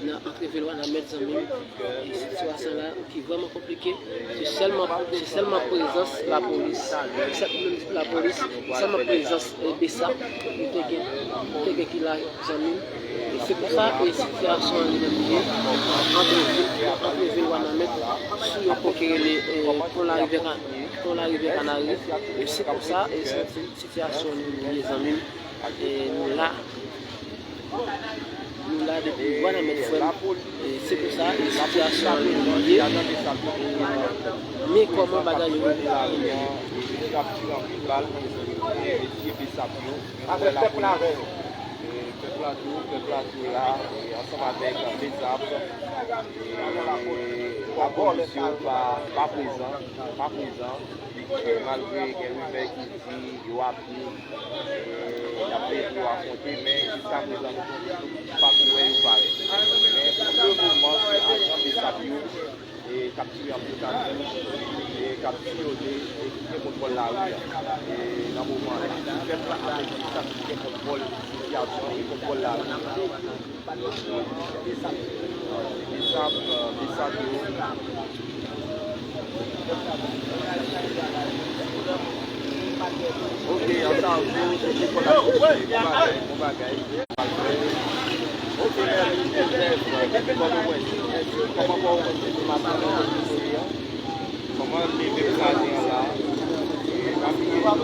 nan antre vil Wanament, zanmi m, e sitiyasyon la ki vrèman konplike, se sèlman, se sèlman prezans lapolis. Se menm lapolis, se sèlman prezans, e, BSAP ki te gen, ki te gen ki la, zanmi m. E se konsa, e sitiyasyon an li menm li ye. Antre vil, antre vil Wanament, sou yon pon ki rele, e, pon Larivyè Ka-, pon Larivyè Kanari. E se konsa, e se sitiyasyon nou ye, zanmi m. E nou la. Nou la depi Wanament, frè m. E se konsa, e sitiyasyon an li ye. E men kòman bagay yo ye. Avèk pèp la, avèk. E pèp la tou, pèp la tou la, e ansanm avèk BSAP. E lapolis yo pa, pa prezan, pa prezan. E malgre gen rimè ki di yo ap vin, e y ap vin pou yo afwonte, men jiskaprezan nou, nou pa ko wè yo parèt. Men pou lemoman, se ajan BSAP yo, e k ap tire anpil katouch, e k ap siyone, e ki gen kontwòl lari a. E nan moman an, se pèp la avèk BSAP ki gen kontwòl sitiyasyon an, ki gen kontwòl lari a. Bisap, bisap yo. Ok, an sa yo, se te kòl ak bon bagay, bon bagay. Ok, mèsi, Joseph, depi Pòtoprens. Mèsi. Kòman Pòtoprens se maten an? Kòman leve pou maten an la? E n ap ye nan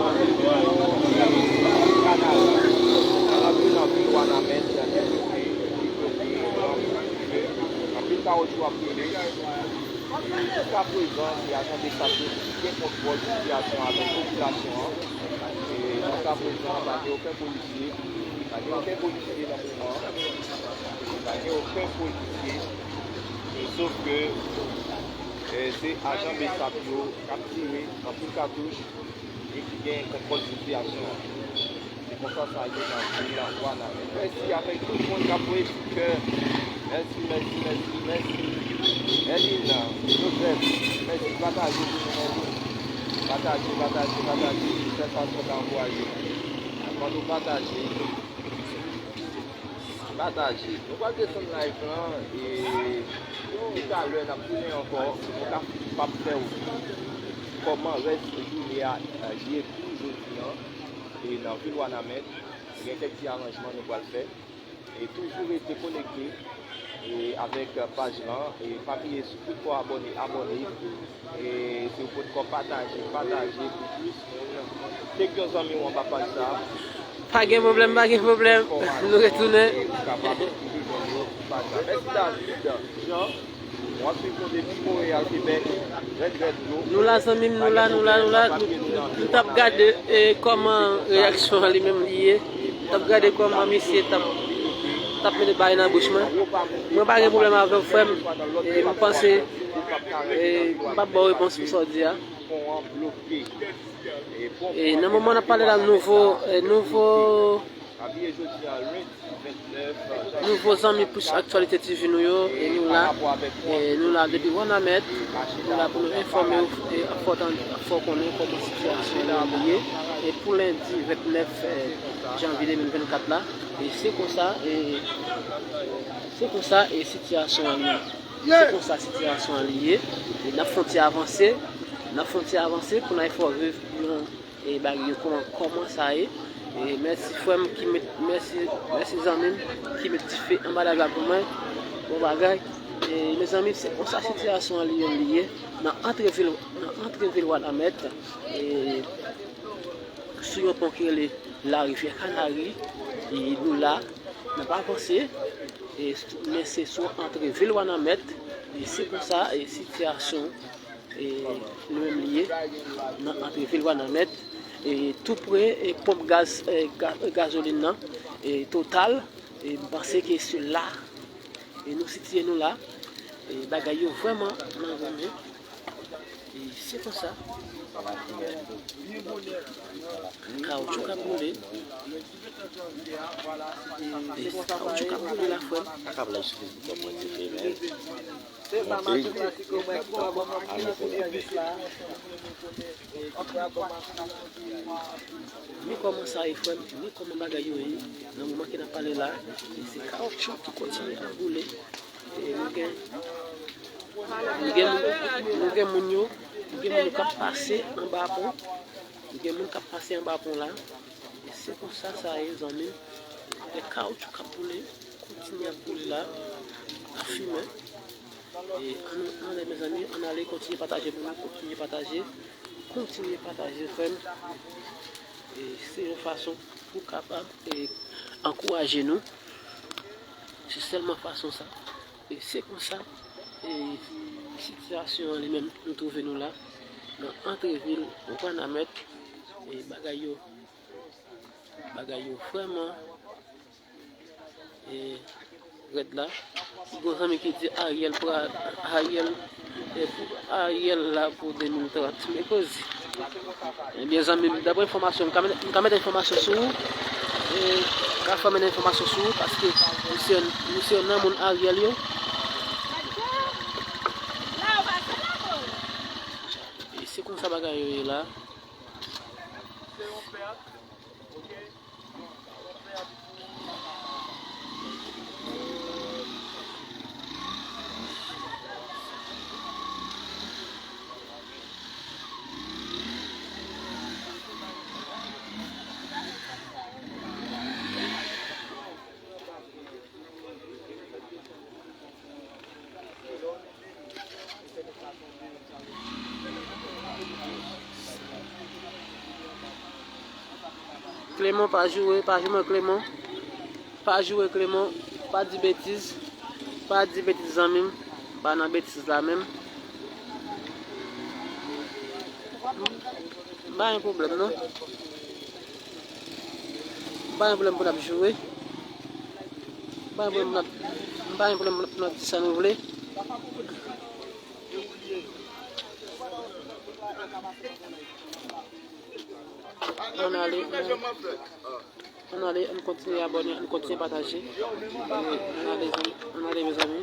kanal la. Kanal ki nan vil Wanament, li bloke, li bloke, anpil kawotchou ap boule. E jiskaprezan, se ajan BSAP yo ki gen kontwòl sitiyasyon an avèk popilasyon an. E jiskaprezan, pa gen okenn polisye, pa gen okenn polisye nan moman an. Pa gen okenn polisye. E sof ke, e, se ajan BSAP yo k ap tire anpil katouch e ki gen kontwòl sitiyasyon an. Se konsa sa ye nan vil Wanament. Mèsi avèk tout moun k ap voye ti kè. Mèsi, mèsi, mèsi, mèsi. Elina, Joseph, mèsi. Pataje pou nou, mèsi. Pataje, pataje, pataje. Sèl fason n ka ankouraje nou. Ann nou pataje. Pataje. Nou pral desann live lan e toutalè n ap tounen ankò. Nou ka p ap fè w di kòman rès jounen an ye pou jodi an. E nan vil Wanament, gen kèk ti aranjman nou pral fè. E toujou rete konekte e avèk paj lan. E pa bliye, si w potko abòne, abòne. E si w potko pataje, pataje pou plis moun. Tag yon zanmi w anba paj sa. Pa gen pwoblèm, pa gen pwoblèm. Nou retounen. E ou kapab toujou jwenn yo sou paj la. Mèsi David Jean. W ap swiv nou depi Monreyal, Kebèk. Rèd, rèd, bro. Nou la, zanmi m, nou la, nou la, nou la. Nou, nou, nou t ap gade, e, kòman reyaksyon an li menm li ye. T ap gade kòman misye t ap, t ap mete bagay nan bouch mwen. Mwen pa gen pwoblèm avè w, frè m. E m panse, e, m p ap ba w repons pou sa w di a. E nan moman n ap pale la, nouvo, e, nouvo, nouvo zanmi Pouch Aktyalite T V nou yo, e nou la, e nou la depi Wanament, nou la pou nou enfòme w, e fè w tann, fè w konnen kòman sitiyasyon an li ye. E pou lendi vennèf, e, janvye de mil vennkat la, e se konsa, e se konsa, e sitiyasyon an li ye. Se konsa sitiyasyon an li ye. E n ap fè yon ti avanse, n ap fè yon ti avanse pou n al fè w viv yon, e, bagay yo kòman, kòman sa ye. E mèsi frè m ki met, mèsi, mèsi zanmi m ki met dife anba live la pou mwen. Bon bagay. E mezanmi, se konsa sitiyasyon an li menm li ye. Nan antre vil, nan antre vil Wanament, e sou yon pon ki rele Larivyè Kanari, e nou la, n ap avanse, e, men se sou antre vil Wanament, e se konsa, e sitiyasyon e, li menm li ye, nan antre vil Wanament, e, tou pre, e, ponp gaz, e, ga-, gazolin nan, e, Total, e, m panse ke se la, e, nou sitiye nou la, e, bagay yo vrèman nan renmen, e, se konsa, kawoutchou k ap boule, e, kawoutchou k ap boule la, frè m. Akab live sou Facebook mwen, se fè, men. Monte. Ni kòman sa ye, frè m, ni kòman bagay yo ye. Nan moman ke n ap pale la, se kawoutchou ki kontinye ap boule. E nou gen, nou gen, nou gen moun yo, nou gen moun yo k ap pase anba pon. Nou gen moun k ap pase anba pon la. E se konsa sa ye, zanmi m. Gen kawoutchou k ap boule, kontinye ap boule la, ap fimen. E ann, ann ale, mezanmi, ann ale, kontinye pataje pou nou, kontinye pataje, kontinye pataje, frè m. E se yon fason pou kapab, e, ankouraje nou. Se sèlman fason sa. E se konsa, e, sitiyasyon an li menm, nou twouve nou la, nan antre vil Wanament, e bagay yo, bagay yo vrèman, e, rèd la. Gon zanmi ki di Ariel pral, Ariel, e, pou, Ariel la pou de mil trant. Men koze. Ebyen, zanmi m, daprè enfòmasyon, m ka met, m ka met enfòmasyon sou ou. E, m ka fè men enfòmasyon sou ou, paske misye, misye nan moun Ariel yo. E se konsa bagay yo ye la. Clément, pa joure, pa joure Clément. Pa joure Clément, pa di betiz. Pa di betiz, zanmi m. Pa nan betiz la menm. M pa gen pwoblèm non. M pa gen pwoblèm pou n ap joure. M pa gen pwoblèm pou n ap, m pa gen pwoblèm pou n ap di sa nou vle. Ann ale, ann ale, ann kontinye abòne, ann kontinye pataje. Ann ale, ann ale, mezanmi.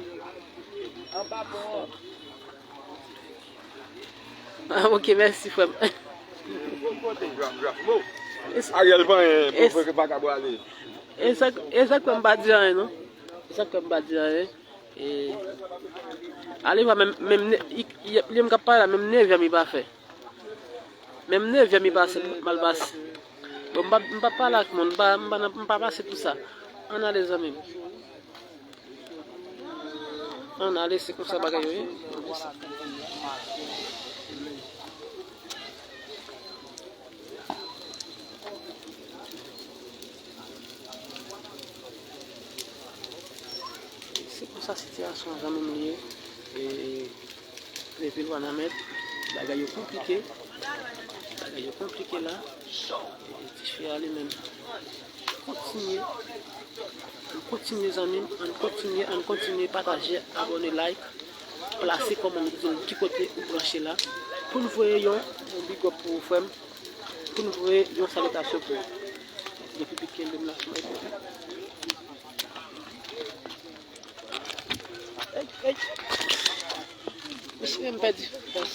Ah, ok, mèsi, frè m. Ariel pa anyen, pou fè ke pa ka pwale. E sa, e sa k fè m pa di anyen, non. E sa k fè m pa di anyen. E, ale pa menm, menm ne-, i, i, li menm k ap pale la, menm nevyèm li pa fè. Menm nevyèm li pase, mal pase. Bon, m pa, m pa pale ak moun, m pa, m pa, m pa pase pou sa. Ann ale, zanmi m. Ann ale, se konsa bagay yo ye. Se konsa sitiyasyon an, zanmi m, li ye. E, nan vil Wanament, bagay yo konplike. Bagay yo konplike la. E, dife a li menm. Kontinye. Ann kontinye, zanmi m. Ann kontinye, ann kontinye pataje, abòne, like. Plase kòmantè, di nou ki kote ou branche la. Pou n voye yon, yon big up pou ou, frè m. Pou n voye yon salitasyon pou ou. Gen pipi kenbe m la sou mwen. Ey, ey. Mesye, m pèdi fòs.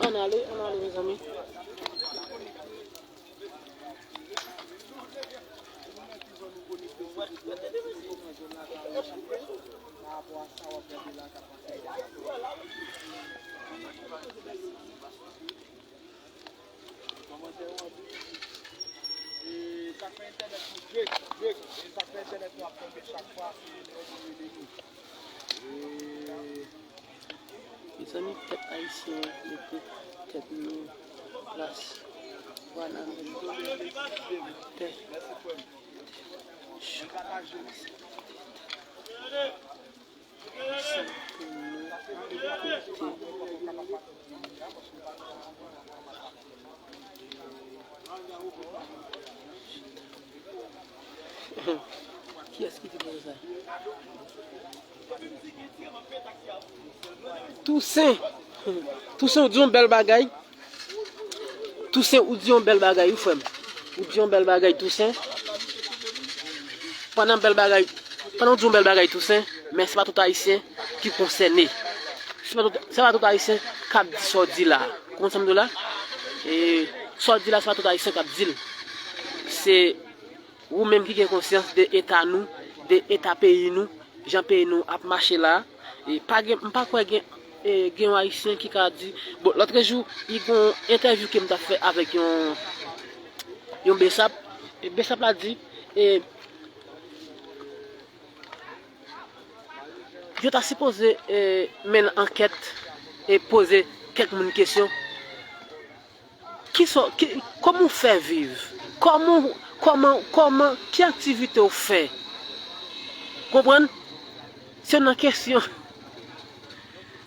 Ann ale, ann ale, mezanmi. Mezanmi, pèp ayisyen, mete tèt nou plas. Wana mete tèt. Kiyès ki te poze sa? Tousen. Tousen, ou di yon bèl bagay. Tousen, ou di yon bèl bagay, wi, frè m. Ou di yon bèl bagay, Tousen. Pandan bèl bagay, pandan ou di yon bèl bagay, Tousen, men se pa tout Ayisyen ki konsène. Se pa tout, se pa tout Ayisyen k ap di sa w di la. Ou konprann sa m di w la? E, sa w di la, se pa tout Ayisyen k ap di l. Se ou menm ki gen konsyans de eta nou, de eta peyi nou, jan peyi nou ap mache la. E pa gen, m pa kwè gen, e, gen yon Ayisyen ki ka di, bon, lòtrejou, li gen yon entèvyou ke m t ap fè avèk yon, yon besap. E besap la di, e, yo ta sipoze, e, mennen ankèt e poze kèk moun kesyon. Kisa, ki, kòman w fè viv? Kòman, kòman, kòman, ki aktivite w fè? Konprann? Se nan kesyon,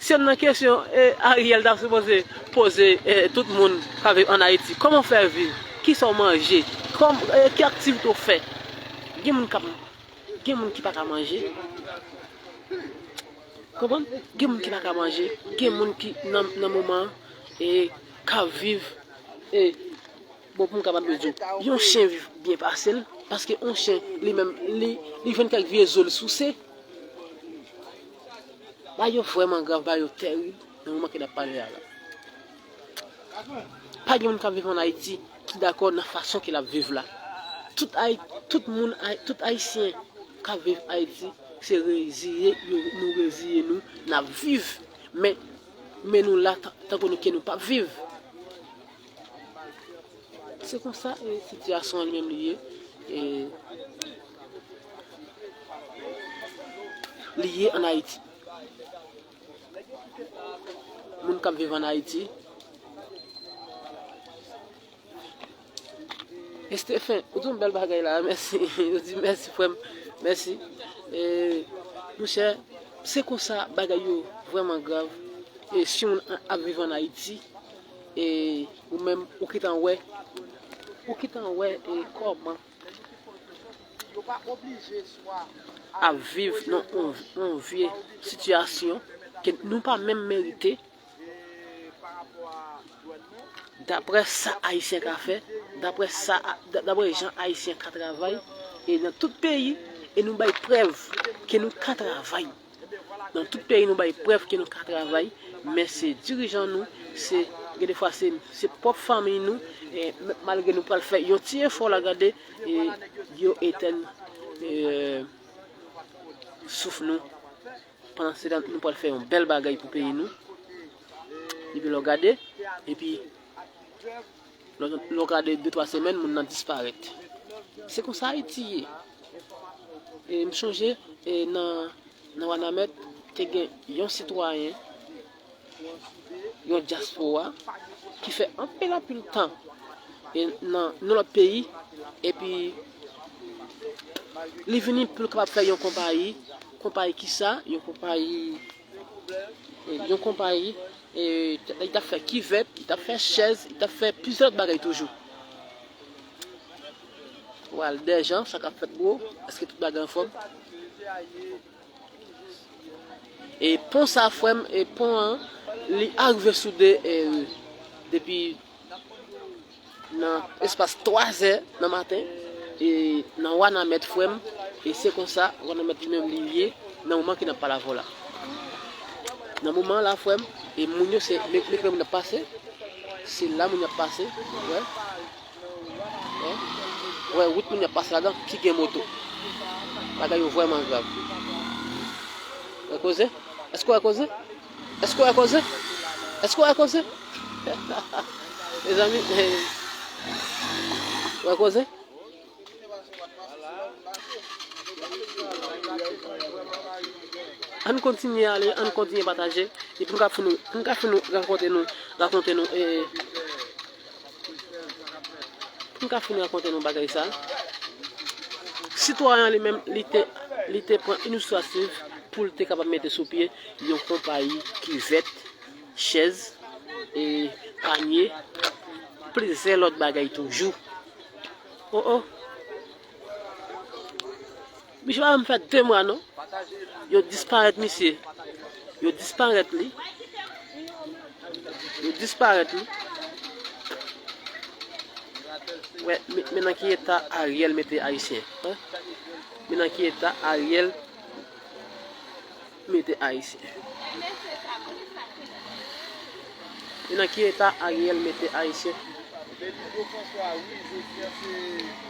se nan kesyon, e, Ariel ta sipoze poze, e, tout moun k ap viv ann Ayiti. Kòman w fè viv? Kisa w manje? Kòm, e, ki aktivite w fè? Gen moun k ap, gen moun ki pa ka manje. Konprann? Gen moun ki pa ka manje, gen moun ki nan, nan moman an, e, k ap viv, e, bon, pou m kapab di w, yon chen viv byen pase l, paske yon chen, li menm, li, li jwenn kèk vye zo, li souse. Bagay yo vrèman grav, bagay yo terib, nan moman ke n ap pale a la. Pa gen moun k ap viv ann Ayiti ki dakò nan fason ke l ap viv la. Tout Ay-, tout moun, Ay-, tout Ayisyen k ap viv Ayiti, se reziye, yo, nou reziye nou, n ap viv. Men, men nou la, tan-, tankou nou ke nou p ap viv. Se konsa, e, sitiyasyon an li menm li ye. E, li ye ann Ayiti. Moun k ap viv ann Ayiti. Estefan, ou di yon bèl bagay la, mèsi. Ou di mèsi, frè m. Mèsi. E, monchè, se konsa bagay yo vrèman grav. E si yon moun an-, ap viv ann Ayiti, e ou menm, ou gentan wè, ou gentan wè, e kòman ap viv nan yon, yon vye sitiyasyon ke nou pa menm merite. Daprè sa Ayisyen ka fè, daprè sa, da-, daprè jan Ayisyen ka travay, e nan tout peyi, e nou bay prèv ke nou ka travay. Nan tout peyi, nou bay prèv ke nou ka travay, men se dirijan nou, se, gen de fwa, se, se pwòp fanmi nou, e, m-, malgre nou pral fè yon ti efò la, gade, e, yo etèn, e, souf nou. Pandan se tan, nou pral fè yon bèl bagay pou peyi nou. Epi lè w gade, epi lè, lè w gade de twa semèn, moun nan disparèt. Se konsa Ayiti ye. E m chonje, e nan, nan Wanament, te gen yon sitwayen, yon dyaspora, ki fè anpil, anpil tan, e nan, nan lòt peyi, epi li vini pou l kapab fè yon konpayi. Konpayi kisa? Yon konpayi, e, yon konpayi, e, t-, li t ap fè kivèt, li t ap fè chèz, li t ap fè plizyè lòt bagay toujou. Wal Dèjan, sa k ap fèt, bro? Èske tout bagay anfòm? E pon sa, frè m, e pon an, li arive soude, e, depi nan espas twa zè nan maten, e nan Wanament, frè m, e se konsa Wanament li menm li ye nan moman ke n ap pale avè w la. Nan moman la, frè m, e moun yo se, men, men kòman moun ap pase, Se la moun y ap pase, wè. Wè, wè wout moun y ap pase ladan ki gen moto. Bagay yo vrèman grav. Wè koze? Èske w wè koze? Èske w wè koze? Èske w wè koze? Mezanmi, wè koze? Ann kontinye ale, ann kontinye pataje. Epi nou ka fin, nou ka fin rakonte nou, rakonte nou, e, nou ka fin rakonte nou bagay sa. Sitwayen li menm, li te, li te pran inisyativ pou l te kapab mete sou pye yon konpayi kivèt, chèz, e, panye, plizyè lòt bagay toujou. Oh, oh. Misye pa menm fè de mwa non. Yo disparèt misye. Yo disparèt li. Yo disparèt li. Wè, men, men nan ki eta Ariel mete Ayisyen. Hein? Men nan ki eta Ariel mete Ayisyen. E nan ki eta Ariel mete Ayisyen? Depi Gwo Franswa, wi, jodi a se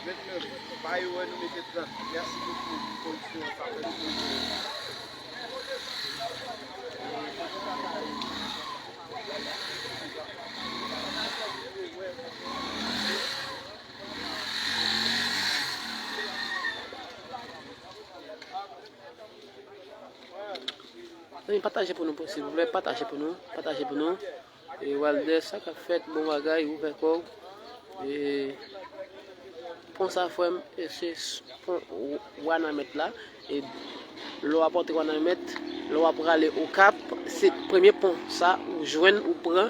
vennèf. Pa erè, nou mete trant. Mèsi bokou pou koreksyon an, sa fè nou plezi. Zanmi, pataje pou nou, silvouplè, pataje pou nou, pataje pou nou. E Walder, sa k ap fèt, bon bagay, ouvè kò w. E pon sa, frè m, e se s-, pon W-, Wanament la. E lè w ap antre Wanament, lè w ap prale Okap, se premye pon sa ou jwenn, ou pran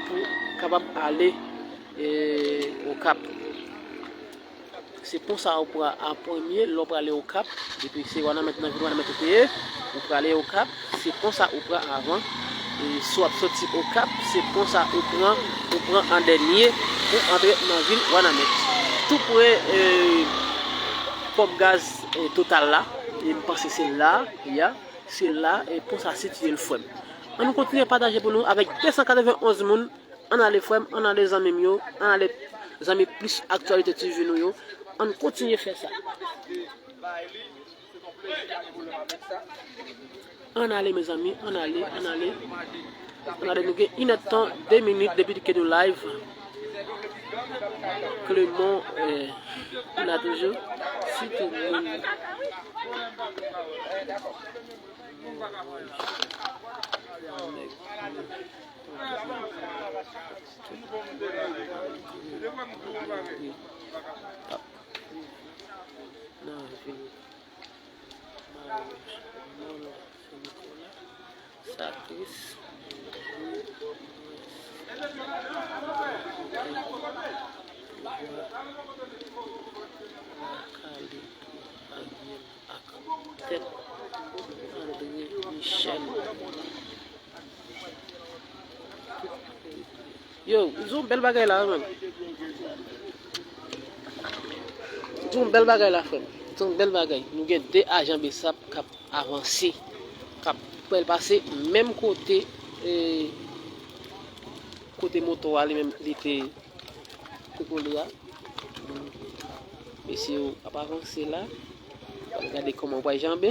pou kapab ale, e, Okap. Se pon sa ou pran an premye, lè w prale Okap, depi se Wanament, nan vil Wanament ou te ye, ou prale Okap, se pon sa ou pran avan. E si w ap soti Okap, se pon sa ou pran, ou pran an dènye pou antre nan vil Wanament. Tou pre, e, ponp gaz, e, Total la, e m panse se la, ya, se la, e pon sa sitiye l, frè m. Ann kontinye pataje pou nou avèk de san katrevenn onz moun. Ann ale, frè m, ann ale, zanmi m yo, ann ale, zanmi Plis Aktyalite T V nou yo, ann kontinye fè sa. Ann ale, mezanmi, ann ale, ann ale. Ann ale, nou gen inèdtan, de minit depi ke nou live. Clement, eh, ou la toujou. Sitou moun. Nan vil Mawòch, Molo, Sen Nikola, sa tris. Wi, pouvwa lakale pou Ariel ak tèt André Michel. Yo, se yon bèl bagay la, man. Se yon bèl bagay la, frè m. Se yon bèl bagay. Nou gen de ajan BSAP k ap avanse, k ap pral pase menm kote, e, kote moto a li menm li te kole a. Mesye yo ap avanse la. N ap gade kòman yo pral janbe.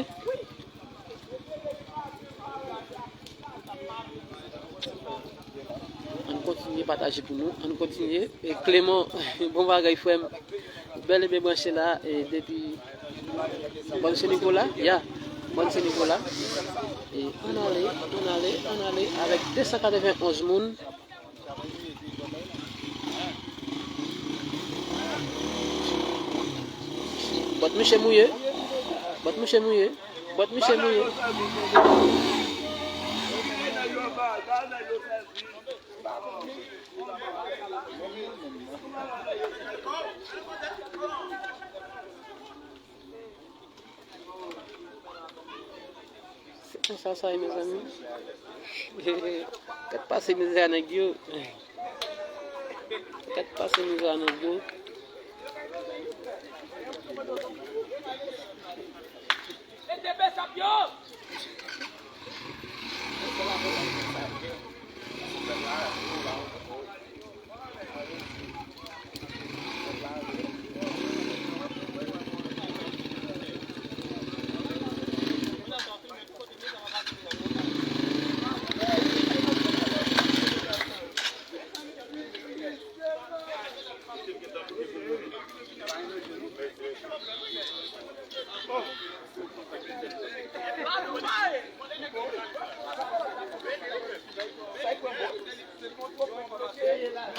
Ann kontinye pataje pou nou. Ann kontinye. E Clement, bon bagay, frè m. Bèl e byen branche la, e depi Bòn Sen Nikola, ya. Bòn Sen Nikola. E ann ale, ann ale, ann ale avèk de san katrevenn onz moun. Bòt mouche mouye. Bòt mouche mouye. Bòt mouche mouye. Se konsa sa ye, mezanmi. Gad pase mizè a nèg yo. Gad pase mizè a nèg yo. Ann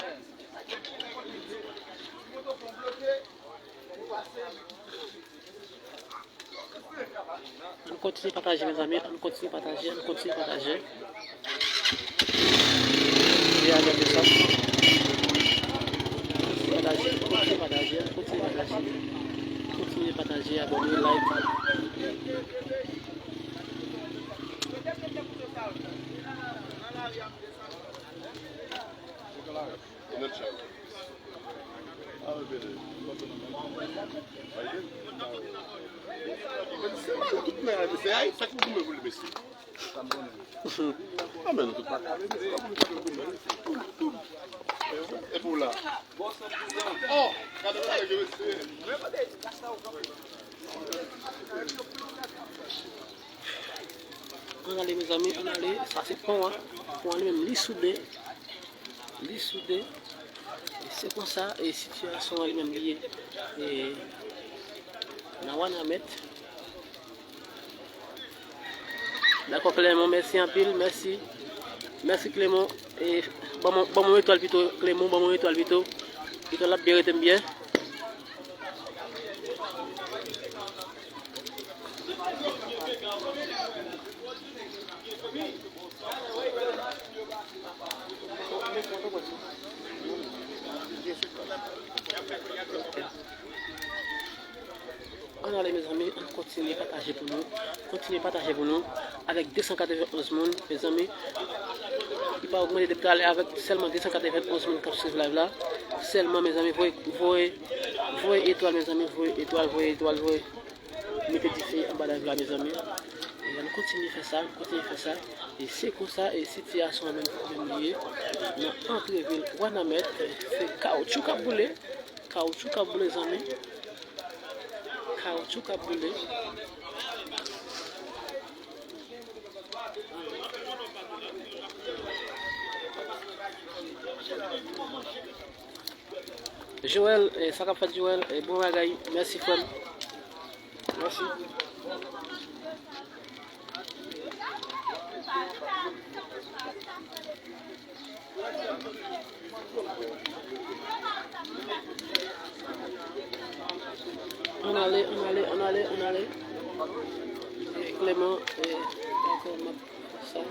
kontinye pataje, mezanmi. Ann kontinye pataje. Ann kontinye pataje. Vin gade sa. Kontinye pataje. Kontinye pataje. Kontinye pataje. Kontinye pataje. Abòne, like. Ann ale, mezanmi, ann ale. Sa se pon an. Pon an li menm, li soude. Li soude. E se konsa, e sitiyasyon an li menm li ye. E nan Wanament. Dakò, Clément, mèsi anpil, mèsi. Mèsi, Clément. E, ban mwen, ban mwen yon etwal pito, Clément, ban mwen yon etwal pito. Etwal la ap byen rete m byen. Ann ale, mezanmi, ann kontinye pataje pou nou. Kontinye pataje pou nou. Avèk de san katrevenn onz moun, mezanmi. Li pa ogmante depi talè avèk sèlman de san katrevenn onz moun k ap swiv live la. Sèlman, mezanmi, voye, voye, voye etwal, mezanmi, voye etwal, voye etwal, voye. Mete dife anba live la, mezanmi. E ann kontinye fè sa, ann kontinye fè sa. E se konsa, e sitiyasyon an menm, menm li ye. Nan antrevil Wanament, se kawoutchou k ap boule. Kawoutchou k ap boule, zanmi. Kawoutchou k ap boule. Joël, eh, sa k ap fèt, Joël? Eh, bon bagay. Mèsi, frè m. Mèsi. Ann ale, ann ale, ann ale, ann ale. Eh, Clément, eh, dakò, m ap fè sa.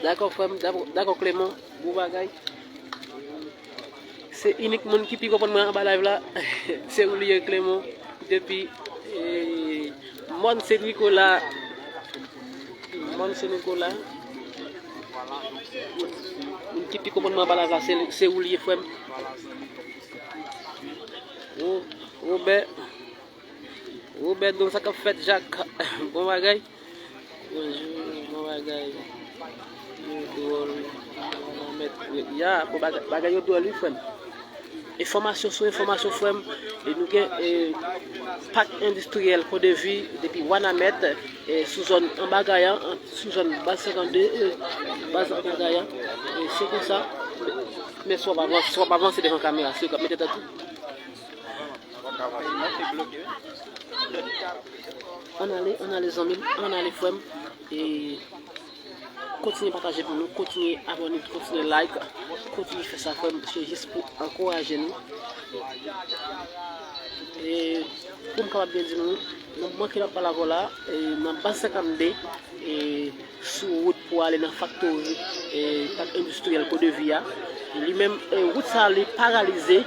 Dakò, frè m, dakò, dakò, Clément, bon bagay. Se inik moun ki pi konprann mwen anba live la, se ou li ye, Clément, depi, eh, Mòn Sen Nikola. Mòn Sen Nikola. Moun ki pi konprann mwen anba live la, se, se ou li ye, frè m. Ro-, Robert. Robert Don, sa k ap fèt, Jak? Bon bagay. Bonjou, bon bagay. Yo dwòl. Ya, bon bagay, bagay yo dwòl, wi, frè m. Enfòmasyon sou enfòmasyon, frè m. E nou gen, e, pak endistriyèl Kodevi depi Wanament, e, sou zòn Anba Gayan, sou zòn Baz senkannde, e, Baz Anba Gayan. E se konsa. Men si w ap avanse, si w ap avanse devan kamera, si w ap mete tèt ou. Ann ale, ann ale, zanmi m, ann ale, frè m. E kontinye pataje pou nou, kontinye abòne, kontinye like, kontinye fè sa, frè m. Se jis pou ankouraje nou. E pou m kapab byen di nou, nan manke l ap pale avè w la, e nan Baz senkannde, e sou wout pou ale nan faktori, e, pak endistriyèl Kodevi a. Li menm, e, wout sa a, li paralize,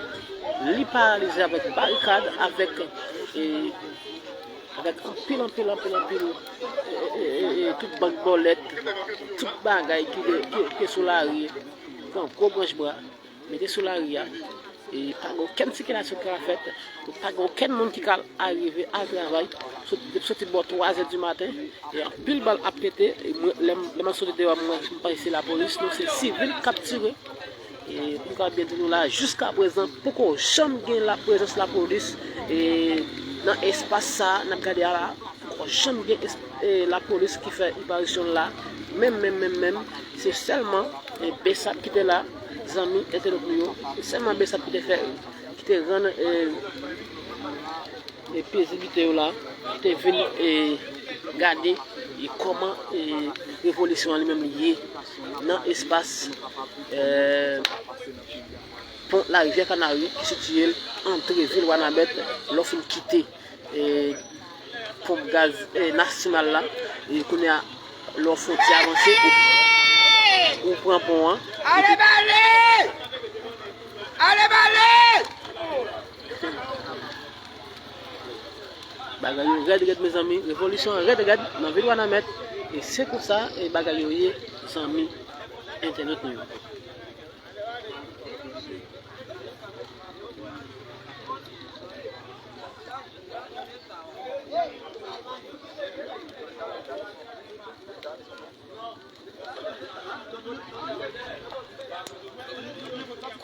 li paralize avèk barikad, avèk, e, avèk anpil, anpil, anpil, anpil, e, e, e, e, tout bank bòlèt, tout bagay ki, ki, ki sou lari, pran gwo branch bwa, mete sou lari a. E pa gen okenn sikilasyon ki ka fèt. Donk, pa gen okenn moun ki ka arive al travay. Sot-, depi soti bò twa zè di maten. E anpil bal ap pete. E mwen, lè m, lè m ap soti deyò, mwen, m panse se lapolis. Non, se sivil k ap tire. E pou m ka byen di nou la, jiskaprezan, poko janm gen laprezans lapolis, e, nan espas sa a, n ap gade a la. Poko janm gen es-, e, lapolis ki fè iparisyon l la. Menm, menm, menm, menm. Se sèlman, e, BSAP ki te la, zanmi entènot nou yo. Se sèlman BSAP ki te fè, ki te rann, e, e, pezib te yo la, ki te vin, e, gade E kòman e, revolisyon an li menm li ye nan espas e, pon Larivyè Kanari ki sitiye l antre vil Wanament lè w fin kite e, ponp gaz e, nasyonal la. E kounye a, lè w fon ti avanse, ou, ou pran pon an. Ale bale! Ale bale! Bagay yo rèd rèd, mezanmi. Revolisyon an rèd rèd nan vil Wanament. E se konsa e bagay yo ye, zanmi entènot nou yo.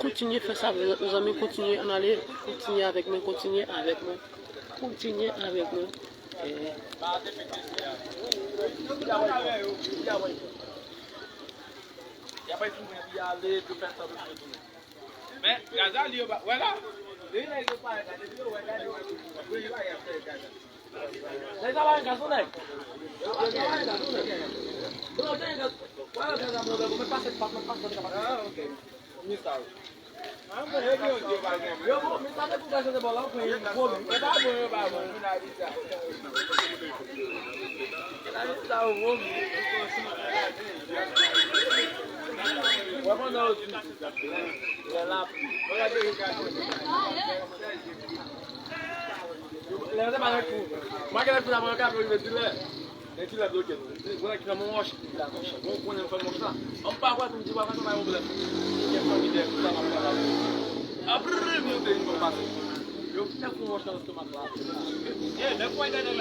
Kontinye fè sa, mezanmi, kontinye ann ale, kontinye avèk mwen, kontinye avèk mwen, kontinye avèk mwen. Eh. Men, gaz la, li yo pa, wè la. Depi lè yo parèt la, depi yo wè gaz, yo wè tou. Yo pa gen afè gaz la. Nèg sa pa gen gaz, non, nèg? Yo pa gen gaz, non, nèg? Bon, yo te gen gaz. Wè, yo gaz la, bon, bon, mwen pase, mwen pase, mwen pase. Ah, ok. Misal. Yo, bon, men sa te pou gaz te bò la, ou pran yon gwo men. E pa bon, e pa bon. Sa yo gwo men. Wè pandan yo di, lè lapli. Lè yo te pale kou. Mwen gen lè kou la, mwen ka rive di lè. Nèg ti la bloke nou. Mwen ki nan mon wòch. Bon, konnen m fè wòch la. An pa kwè pou m di pa fè travay yon blèf. Gen fanmi dèyè tout sa m ap travay. Apre, mwen te yon pase. Yo fè pou wòch nan lestomak la.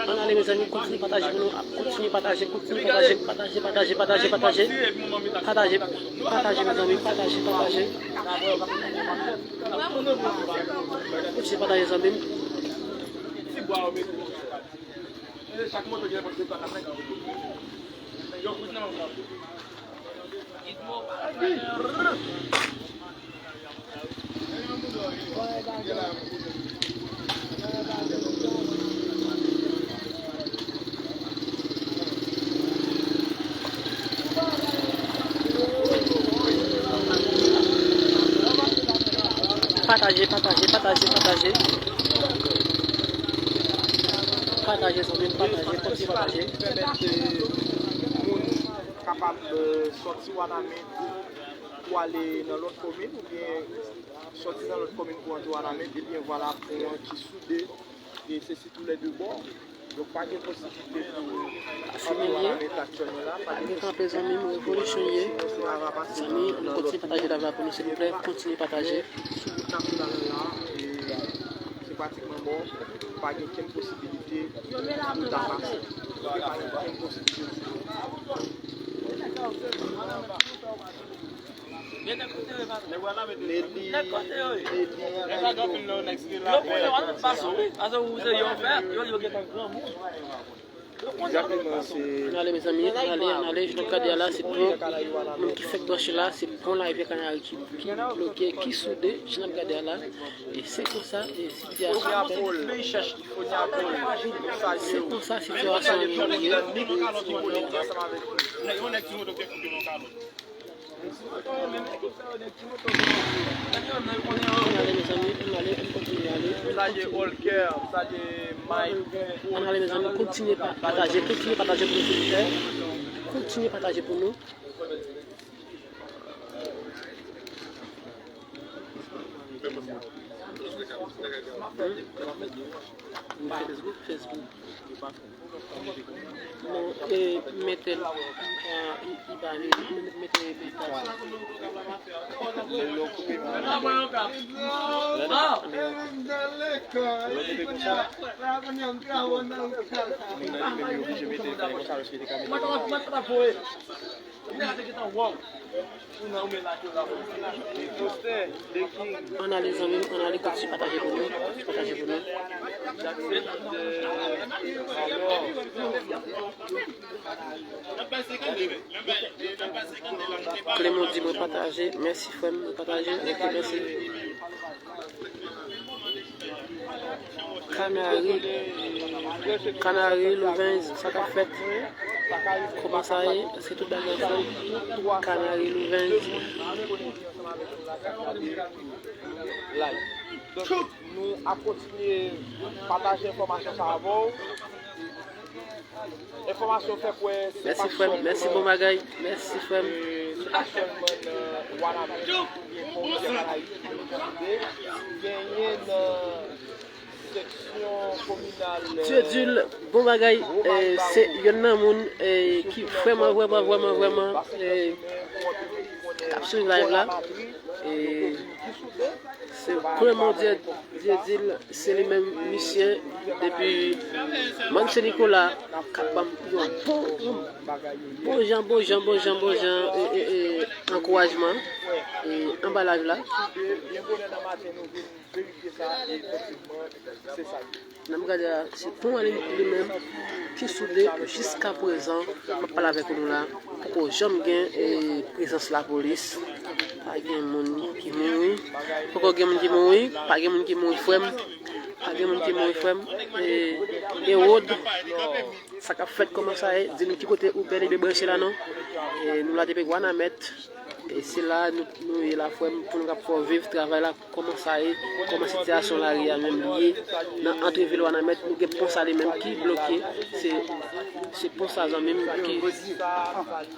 Ann ale, mezanmi, kontinye pataje pou nou, kontinye pataje, kontinye pataje, pataje, pataje, pataje, pataje, pataje, pataje, mezanmi, pataje, pataje. Kontinye pataje, zanmi m. Ti bwa yo mete. E chak moto gen pòt de plas a senkant. Yo kout nan yon moto. Pataje, pataje, pataje, pataje. Pataje, zanmi m, pataje, kontinye pataje. Pèmèt, eh, moun kapab, eh, sòti Wanament pou ale nan lòt komin, oubyen sòti nan lòt komin pou antre Wanament, ebyen vwala pon an ki soude, e se sitou lè de bò. Donk, pa gen posiblite pou antre Wanament aktyèlman la, pa gen posiblite. Antre kanpe, zanmi m, revolisyon ye. Zanmi, nou kontinye pataje live la pou nou, silvouplè, kontinye pataje. Sou wout nasyonal la, e se pratikman mò, pa gen okenn posibilite pou ta pase. Pa gen okenn posibilite ditou. Neli, Neli, Neli. Yo konnen w ap pase wi. Ase ou se yo fè, yo, yo gentan granmoun. Egzakteman, se. Ann ale, mezanmi, ann ale, ann ale. Jan n ap gade a la, se pon, moun ki fèk branche la, se pon Larivyè Kanari ki, ki bloke, ki soude, jan n ap gade a la. E se konsa, e sitiyasyon an fè. Se konsa sitiyasyon an ye. Ann ale, mezanmi, ann ale, ann kontinye ale. Ann ale, mezanmi, kontinye pa-, pataje, kontinye pataje pou nou, silvouplè. Kontinye pataje pou nou. Facebook, Facebook. Non, e, mete l, e, i, i ba li, mete, mete, mete. Ann ale, zanmi m, ann ale, kontinye pataje pou nou, kontinye pataje pou nou. Clément di mwen pataje, mèsi frè m, mwen pataje, ok, mèsi. Kanari, Kanari, Louvens, sa k ap fèt? Kòman sa ye? Èske tout bagay anfòm? Kanari, Louvens. Live. Donk, nou ap kontinye pataje enfòmasyon sa avè w. Enfòmasyon fè kwè se pa sèlman, bon bagay. Mèsi, frè m. Se pa sèlman nan Wanament, gen konsèy Ayiti, genyen nan seksyon kominal, Dieudil, bon bagay, eh, se youn nan moun, eh, ki vrèman, vrèman, vrèman, vrèman, eh, k ap swiv live la. Eh, se Clément Dieu, Dieudil, se li menm misye depi Mòn Sen Nikola k ap ban m yon bon, yon bon jan, bon jan, bon jan, bon jan, eh, eh, eh, ankourajman, eh, anba live la. N ap gade a, se Pon Alin li menm ki soude jiskaprezan. M ap pale avèk nou la, poko janm gen, eh, prezans lapolis. Pa gen moun ki mouri. Poko gen moun ki mouri. Pa gen moun ki mouri, frè m. Pa gen moun ki mouri, frè m. Eh, Ewod, sa k ap fèt, kòman sa ye? Di nou ki kote ou bèl e byen branche la, non? Eh, nou la depi Wanament. E se la nou, nou ye la, frè m, pou nou kab fè w viv travay la, kòman sa ye, kòman sitiyasyon lari a menm li ye. Nan antre vil Wanament, nou gen pon sa li menm ki bloke. Se, se pon sa, zanmi m, ki,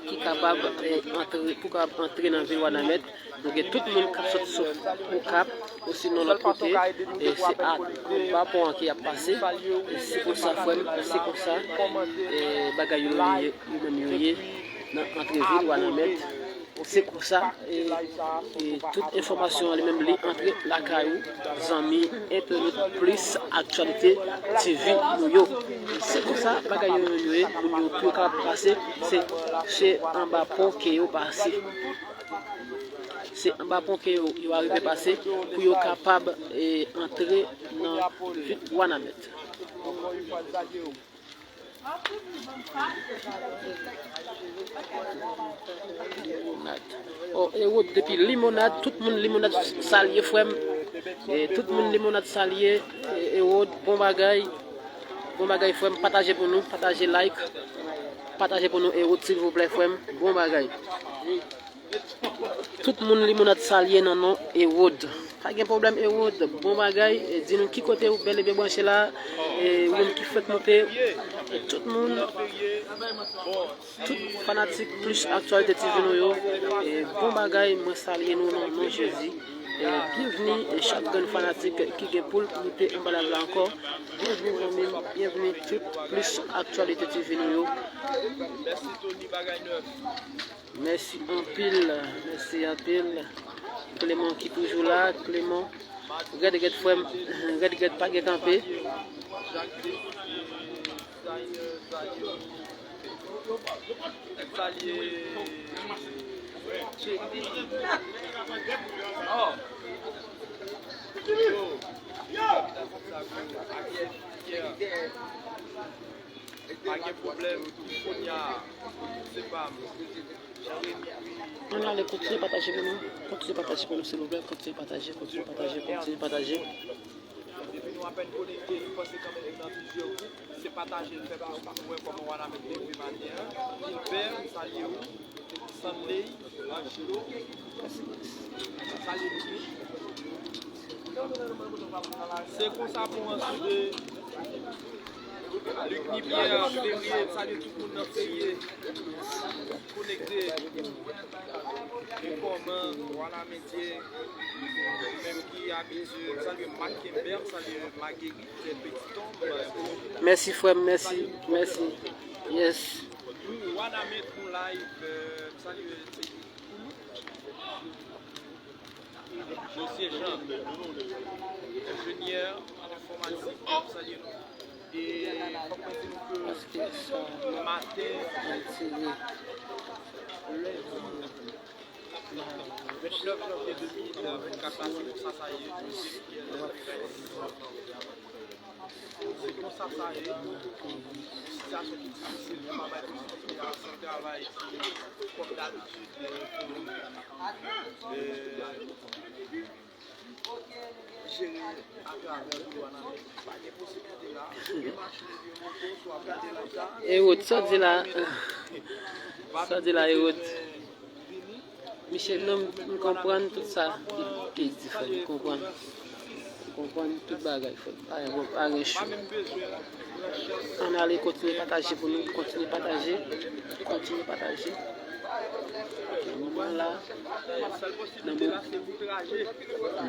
ki kapab, eh, antre, pou kapab antre nan vil Wanament. Nou gen tout moun k ap sot sou Okap, osinon lòt kote, e se anba pon an ke y ap pase. E se konsa, frè m, se konsa, e bagay yo ye, yo menm yo ye nan antre vil Wanament. Se konsa, e, e tout enfòmasyon an li menm li antre lakay ou, zanmi entènot plis aktyalite T V nou yo. Se konsa bagay yo menm yo ye, moun yo pou yo kapab pase, se, se anba pon ke yo pase. Se anba pon ke yo, yo arive pase pou yo kapab, e, antre nan vil Wanament. Limonad. Oh, Ewod depi Limonad, tout moun Limonad salye, frè m. E tout moun Limonad salye, e, Ewod, bon bagay. Bon bagay, frè m. Pataje pou nou, pataje, like. Pataje pou nou, Ewod, silvouplè, frè m. Bon bagay. Tout moun Limonad salye nan non Ewod. Pa gen pwoblèm, Ewod. Bon bagay. E di nou ki kote ou bèl e byen branche la. E ou menm ki fèk moute. E tout moun, tout fanatik plis aktyalite T V nou yo. E bon bagay, mwen salye nou nan non Jezi. E byenvni, e chak grenn fanatik ki gen pou l moute anba live la ankò. Byenvni, zanmi m. Byenvni tout plis aktyalite T V nou yo. Mèsi anpil, mèsi anpil. Clément ki toujou la, Clément. Rèd, rèd, frè m. Rèd, rèd, pa gen kanpe. Pa gen pwoblèm, kounye a, se pa m. Ann ale, kontinye pataje pou nou. Kontinye pataje pou nou, silvouplè. Kontinye pataje, kontinye pataje, kontinye pataje. Depi nou apèn konekte, nou panse kanmenm nou nan plizyè gwoup. Se pataje l fè plis pou nou wè kòman Wanament leve maten an. Gilbert, m salye w. Stanley, Angelo, salye nou tou. Se konsa pou ansude. Luc Nibier, Ferrier, salye tout moun nan Ferrier. Konekte. E kòman Wanament ye, ou menm ki abitye, salye Marc Kember, salye Marguerite Petiton. Mèsi, frè m, mèsi, mèsi. Yes. Pou Wanament, nou live, euh, salye Mesye Jean, enjenyè enfòmatik, m ap salye nou. E fòk mwen di nou ke maten, lendi, vennèf janvye de mil vennkat la, se konsa sa ye. Se konsa sa ye. Sitiyasyon ki difisil, nou pa bay tout sòti a, se travay ki, kòm dabitid, e, jere atravè vil Wanament. Pa gen posiblite la. Gen machin epi yo monte, swa w ap gade lata. Erod, sa w di la, sa w di la, Erod? Michel, non, m konprann tout sa li te di, frè m, m konprann. M konprann tout bagay, frè m. Pa gen, pa gen cho. Ann ale kontinye pataje pou nou, kontinye pataje, kontinye pataje. Nan moman la, nan mo-,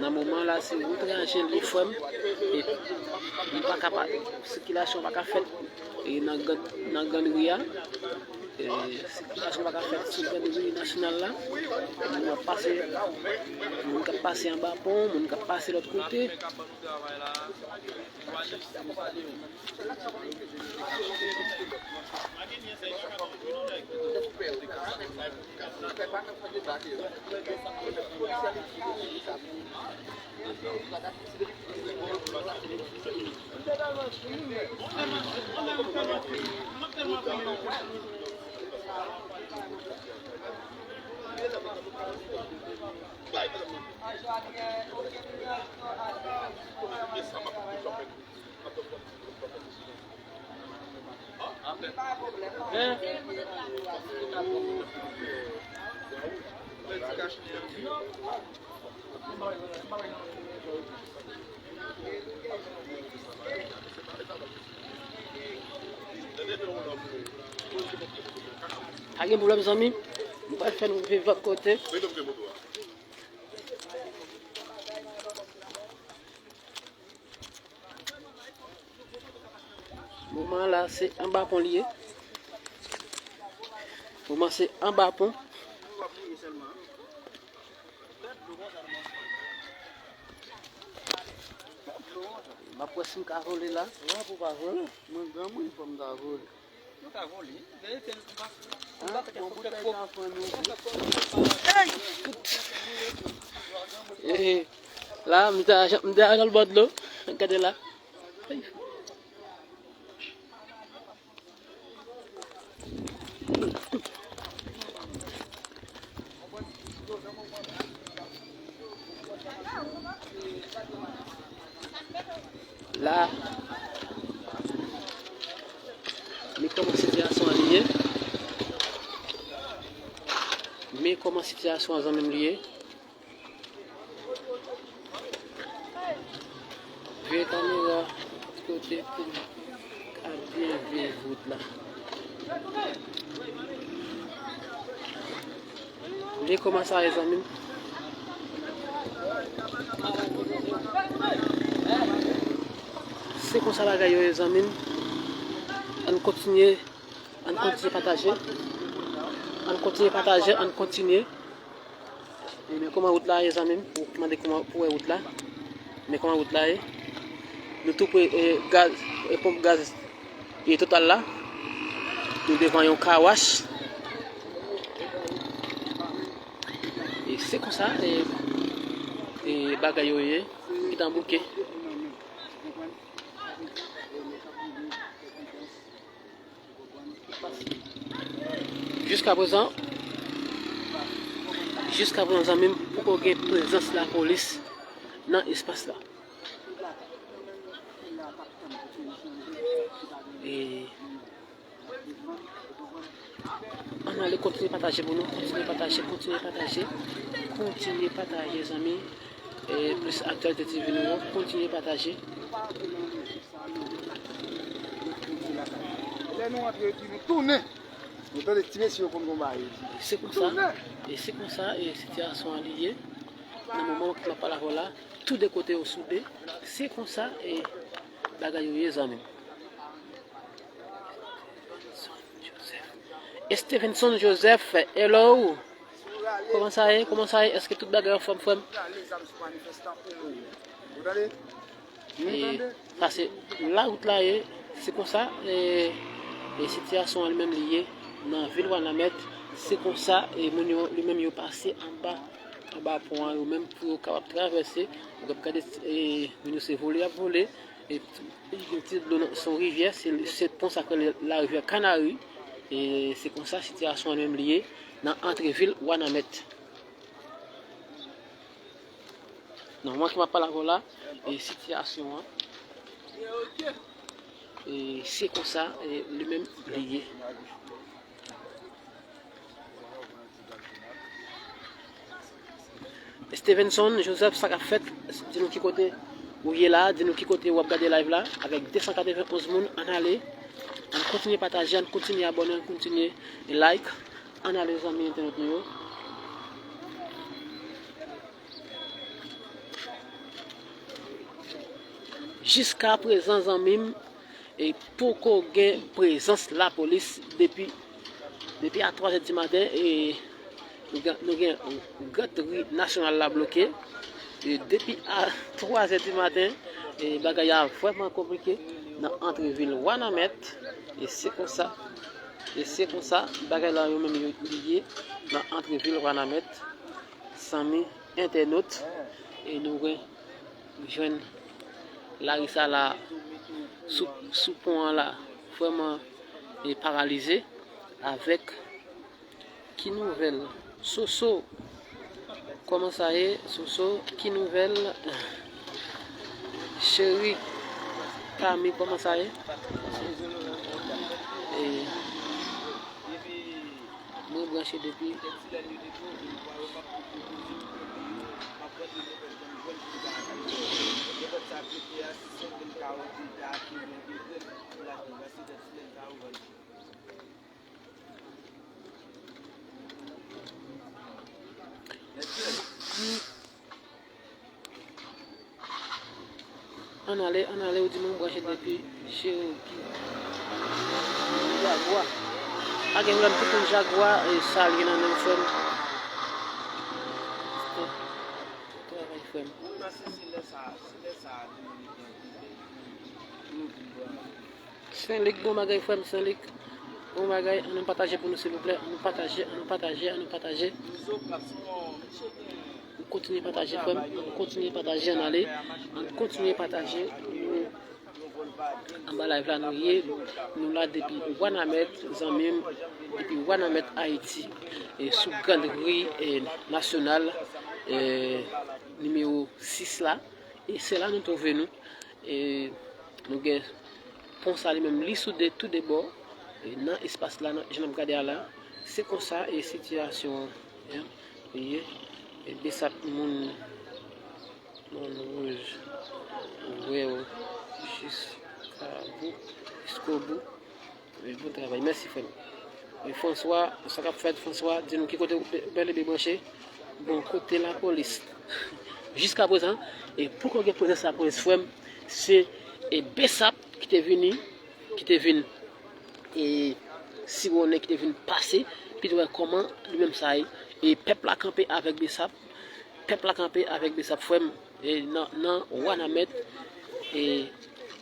nan moman la, se wout raje li, frè m. E nou pa ka pa, sikilasyon pa ka fèt, e nan Grand, nan Grand Ri a. E, sikilasyon pa ka fèt sou Grand Ri Nasyonal la. Moun ap pase, moun k ap pase anba pon, moun k ap pase lòt kote. Pa gen pwoblèm, zanmi. M pral fè nou viv lòt kote. Moman la, se anba pon li ye. Moman se anba pon. M ap wè si m ka vole la. Wè pou pa vole. Mwen granmoun, fò m ta vole. Nou ka vole. Dèyè tèl m pa, m pa fè fòk fòk. Ey! La, m te a, m te a nan bò dlo. Gade la. La, men kòman sitiyasyon an li ye. Men kòman sitiyasyon an zanmi m li ye. Vire kamera kote pou m ka byen viv wout la. Men kòman sa ye, zanmi m. Se konsa bagay yo ye, zanmi m. Ann kontinye, ann kontinye pataje. Ann kontinye pataje, ann kontinye. E men kòman wout la ye, zanmi m? Ou mande kòman pou wè wout la. Men kòman wout la ye. Nou tou pre, e, gaz, e, ponp gaz, e, Total la. Nou devan yon car wash. E se konsa, e, e, bagay yo ye. Ki tan bouke. Jiskaprezan, jiskaprezan, zanmi m, poko gen prezans lapolis nan espas la. E, ann ale kontinye pataje pou nou, kontinye pataje, kontinye pataje, kontinye pataje, zanmi. E, plis Aktyalite T V nou an, kontinye pataje. Lè nou antre epi nou tounen, nou tande ti mesye yo konn gon bagay yo di. Se konsa, e se konsa, e sitiyasyon an li ye. Nan moman ke m ap pale avè w la, tou de kote yo soude. Se konsa, e bagay yo ye, zanmi m. Stevenson Joseph, hello! Kòman sa ye? Kòman sa ye? Èske tout bagay anfòm, frè m? E sa se la wout la ye. Se konsa, e, e sitiyasyon an li menm li ye nan vil Wanament. Se konsa, e, moun yo, li menm yo pase anba, anba pon an yo menm pou yo kapab travèse. Ou ap gade, e, moun yo se vole y ap vole. E, e gen ti dlo nan, se yon rivyè, se, se pon sa k rele larivyè Kanari. E se konsa sitiyasyon an li menm li ye nan antre vil Wanament. Non, mwen ki m ap pale avè w la, e sitiyasyon an, e se konsa, e li menm li ye. Stevenson Joseph, sa k ap fèt? Di nou ki kote ou ye la, di nou ki kote w ap gade live la, avèk de san katreven onz moun, ann ale, ann kontinye pataje, ann kontinye abòne, ann kontinye like, ann ale zanmi entènot nou yo. Jiska prezan, zanmi m, e poko gen prezans lapolis depi, depi a twa zè di maten, e nou gen, nou gen Grand Ri Nasyonal la bloke. E depi a twa zè di maten, e bagay la vrèman konplike nan antre vil Wanament. E se konsa, e se konsa bagay la yo menm yo li ye nan antre vil Wanament. Zanmi entènot, e nou gen jwenn lari sa la sou, sou pon an la vrèman, e paralize avèk ki nouvèl? Soso, kòman sa ye? Soso, ki nouvèl? Cheri, Kami, kòman sa ye? E mwen branche depi Ann ale, ann ale, ou di moun branche depi Cherokee. Jagwa. Pa gen pwoblèm, tout moun Jagwa, e sa l gen nan men l, frè m. Travay, frè m. Senlik, bon bagay, frè m, Senlik. Bon bagay, ann nou pataje pou nou, silvouplè. Ann nou pataje, ann nou pataje, ann nou pataje. Ann kontinye pataje, frè m. Ann kontinye pataje, ann ale. Ann kontinye pataje. Nou anba live la, nou ye. Nou la depi Wanament, zanmi m. Depi Wanament, Ayiti. E sou Grand Ri, e, Nasyonal, e, nimewo sis la. E se la nou twouve nou. E nou gen pon sa li menm, li sou de, tou de bò. E nan espas la, nan, jan n ap gade a la, se konsa e sitiyasyon an, hein, li ye. E Besap moun, moun wouj, ou wè w jiska bout, jiskobou. Wi, bon travay. Mèsi, frè m. E François, sa k ap fèt, François? Di nou ki kote ou bèlebe branche. Bon, kote lapolis? Jiska prezan, e poko gen prezans lapolis, frè m. Se, e, Besap ki te vini, ki te vin, e, siwonnen, ki te vin pase, pou te wè kòman li menm sa ye. E pèp la kanpe avèk Besap. Pèp la kanpe avèk Besap, frè m. E nan, nan Wanament, e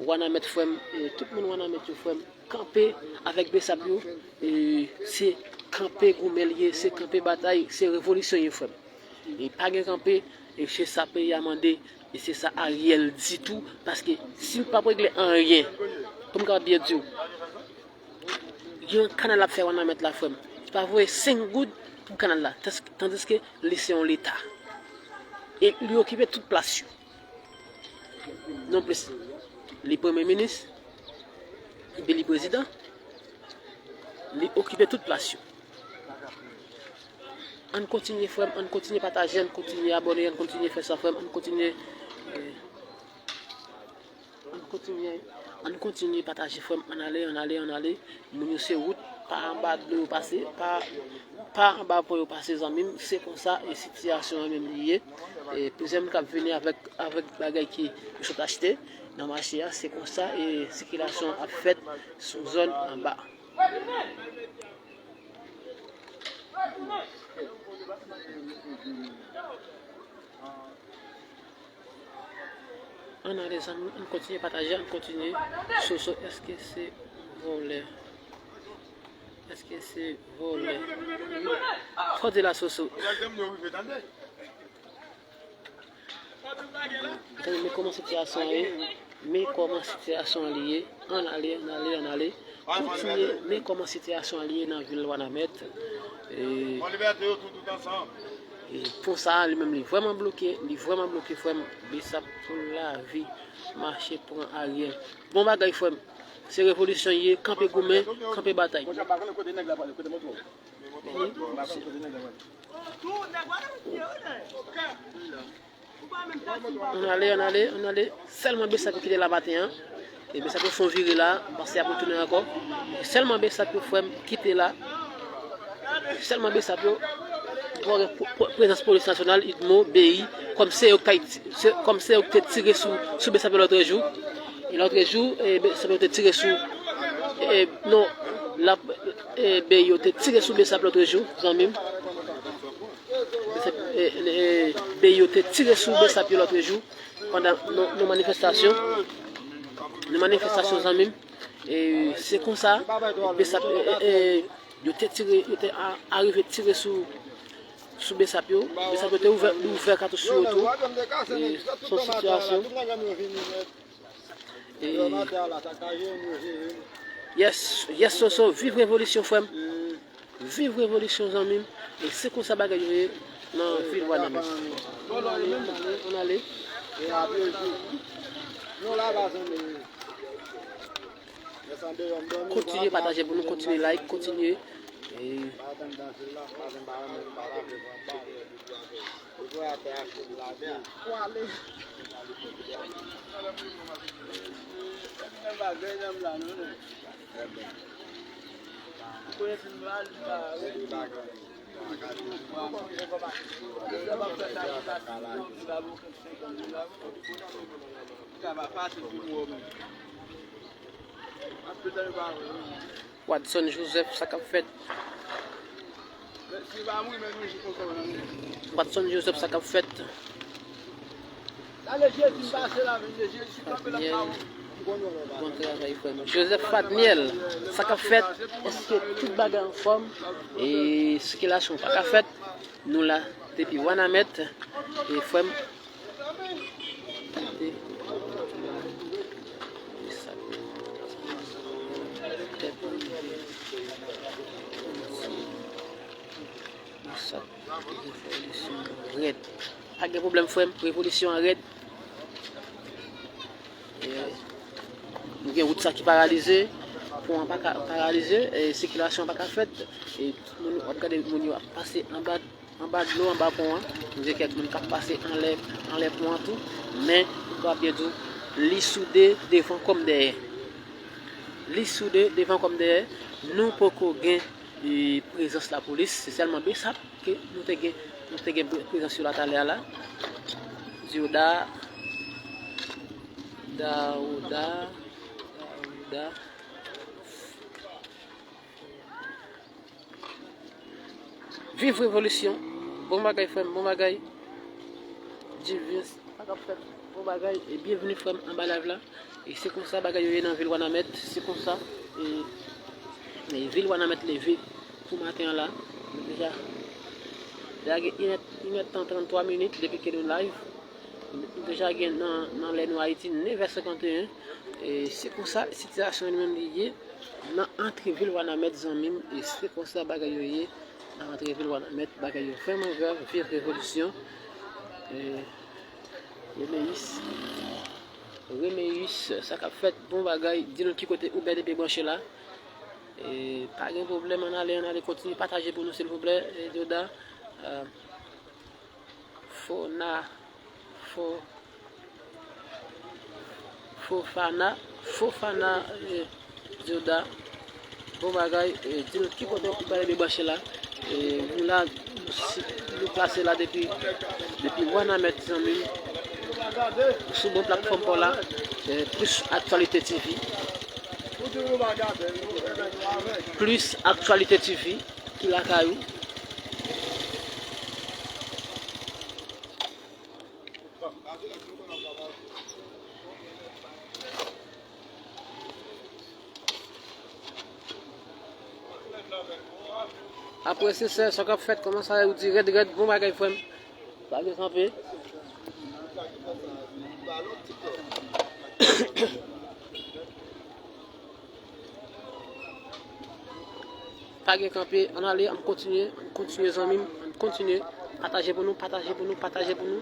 Wanament, frè m, e tout moun Wanament yo, frè m, kanpe avèk Besap yo. E se kanpe goumen l ye, se kanpe batay, se revolisyon ye, frè m. E pa gen kanpe, e se sa peyi a mande, e se sa Ariel di tou, paske si l p ap regle anyen, pou m kapab byen di w, yon kanal ap fè Wanament la, frè m. Li pa voye senk goud pou kanal la, tandis, tandiske li se yon leta. E li okipe tout plas yo. Non plis, li premye minis, epi li prezidan, li okipe tout plas yo. Ann kontinye, frè m, ann kontinye pataje, ann kontinye abòne, ann kontinye fè sa, frè m, ann kontinye, eh, ann kontinye, ann kontinye pataje, frè m, ann ale, ann ale, ann ale. Moun yo se wout, pa anba dlo yo pase, pa, pa anba pon yo pase, zanmi m. Se konsa, e sitiyasyon an menm li ye. E plizyè moun k ap vini avèk, avèk bagay ki yo sot achte nan mache a. Se konsa, e sikilasyon an ap fèt sou zòn anba. Ann ale, zanmi, ann kontinye pataje, ann kontinye. Soso, èske se vòlè? Èske se vòlè? Fò di la, Soso. Tande, men kòman sitiyasyon an ye. Men kòman sitiyasyon an li ye. Ann ale, ann ale, ann ale. Kontinye, men kòman sitiyasyon an li ye nan vil Wanament. E, Pon sa a, li menm, li vrèman bloke, li vrèman bloke, frè m. Besap pou lavi, mache pran aryè. Bon bagay, frè m. Se revolisyon ye, kanpe goumen, kanpe batay. Ann ale, ann ale, ann ale. Sèlman Besap yo kite la maten an. E Besap yo fè yon vire la, pase ap retounen ankò. Sèlman Besap yo, frè m, kite la. Sèlman Besap yo. Bon, gen po- po- prezans polis nasyonal, idmo, B I, kòm se yo k t- se- kòm se yo k te tire sou, sou Besap yo lòtrejou. E lòtrejou, e, Besap yo te tire sou, e, non, la, e, B I yo te tire sou Besap lòtrejou, zanmi m. Besap, e, e, B I yo te tire sou Besap yo lòtrejou pandan nou, nou manifestasyon. Nou manifestasyon, zanmi m. E se konsa, Besap, e, e, e, yo te tire, yo te a- arive tire sou, sou Besap yo. Besap yo te ouvè, ouvè katouch sou yo tou. E se yon sitiyasyon. E, yes, yes, Soso, viv revolisyon, frè m. Viv revolisyon, zanmi m. E se konsa bagay yo ye nan vil Wanament. Ann ale, ann ale, ann ale. Kontinye pataje pou nou, kontinye like, kontinye. E Wadson Joseph, sa k ap fèt? Wadson Joseph, sa k ap fèt? Fadniel, bon travay, frè m. Joseph Fadniel, sa k ap fèt? Èske tout bagay anfòm? E sikilasyon pa ka fèt? Nou la depi Wanament. E frè m, revolisyon rèd. Pa gen pwoblèm, frè m, revolisyon an rèd. E, nou gen wout sa ki paralize, pon an pa ka paralize, e sikilasyon an pa ka fèt. E moun, w ap gade moun yo ap pase anba, anba dlo, anba pon an. Nou gen kèk moun k ap pase anlè, anlè pon an tou. Men, m kapab byen di w, li soude devan kòm dèyè. Li soude devan kòm dèyè. Nou poko gen, e, prezans lapolis. Se sèlman Besap ke nou te gen, nou te gen pre- prezans yo la talè a la. Dioda, Daouda, Daouda. Viv revolisyon. Bon bagay, frè m, bon bagay. Divin, sa k ap fèt? Bon bagay. E byenveni, frè m, anba live la. E se konsa bagay yo ye nan vil Wanament. Se konsa, e, e vil Wanament leve pou maten an la. Nou deja, deja gen inè, inèdtan tranntwa minit depi ke nou live. Nou deja gen nan, nan lè nou Ayiti, nevè senkanteyen. E se konsa sitiyasyon an li menm li ye nan antre vil Wanament, zanmi m. E se konsa bagay yo ye nan antre vil Wanament. Bagay yo vrèman grav. Viv revolisyon. E, Remeyis. Remeyis, sa k ap fèt? Bon bagay. Di nou ki kote ou bèl epi branche la. E pa gen pwoblèm, ann ale, ann ale, kontinye pataje pou nou, silvouplè. E Dioda, e, Fona, Fo, Fofana, Fofana, e, Dioda. Bon bagay, e, di nou ki kote ou pral debranche la. E, nou la, nou si, nou plase la depi, depi Wanament, zanmi m. Sou bon platfòm pa w la, e, Plus Actualité T V. Plus Actualité T V, ki lakay ou. Apre se sè, sa k ap fèt, kòman sa ye, ou di rèd, rèd, bon bagay, frè m. Pa gen kanpe. Pa gen kanpe, ann ale, ann kontinye, ann kontinye, zanmi m, ann kontinye. Pataje pou nou, pataje pou nou, pataje pou nou.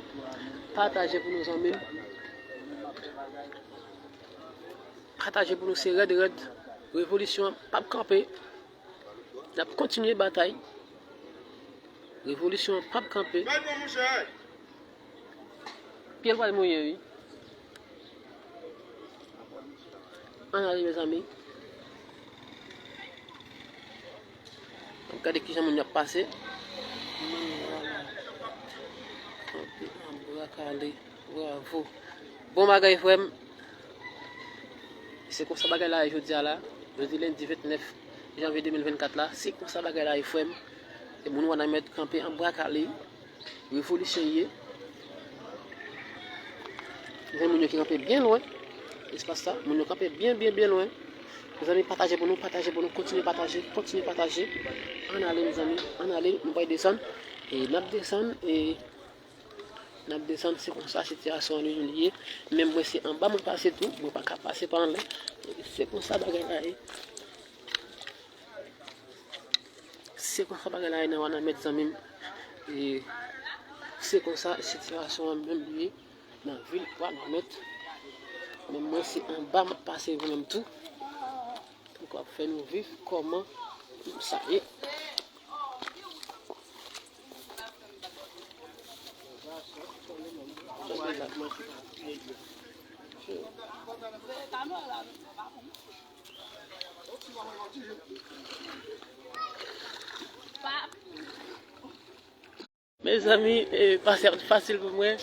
Pataje pou nou, zanmi m. Pataje pou nou, se rèd, rèd. Revolisyon an p ap kanpe. N ap kontinye batay. Revolisyon an p ap kanpe. Pye l pral mouye, wi. Ann ale, mezanmi. N ap gade kijan moun yo ap pase. Kanpe an bra kale. Bravo. Bon bagay, frè m. Se konsa bagay la ye jodi a la. Jodi lendi vennèf janvye de mil vennkat la. Se konsa bagay la ye, frè m. E moun Wanament kanpe an bra kale. Revolisyon ye. Gen moun yo ki kanpe byen lwen espas sa. Moun yo kanpe byen, byen, byen lwen. Mezanmi, pataje pou nou, pataje pou nou, kontinye pataje, kontinye pataje. Ann ale, mezanmi, ann ale, nou pral desann. E n ap desann, e n ap desann, se konsa sitiyasyon an li ye. Menm mwen, se anba mwen pase tou, mwen pa ka pase pa anlè. Se konsa bagay la ye. Se konsa bagay la ye nan Wanament, zanmi m. E se konsa sitiyasyon an menm li ye nan vil Wanament. Men mwen, se anba m ap pase mwen menm tou. Pou k ap fè nou viv kòman sa ye. Mezanmi, eh, pase a fasil pou mwen.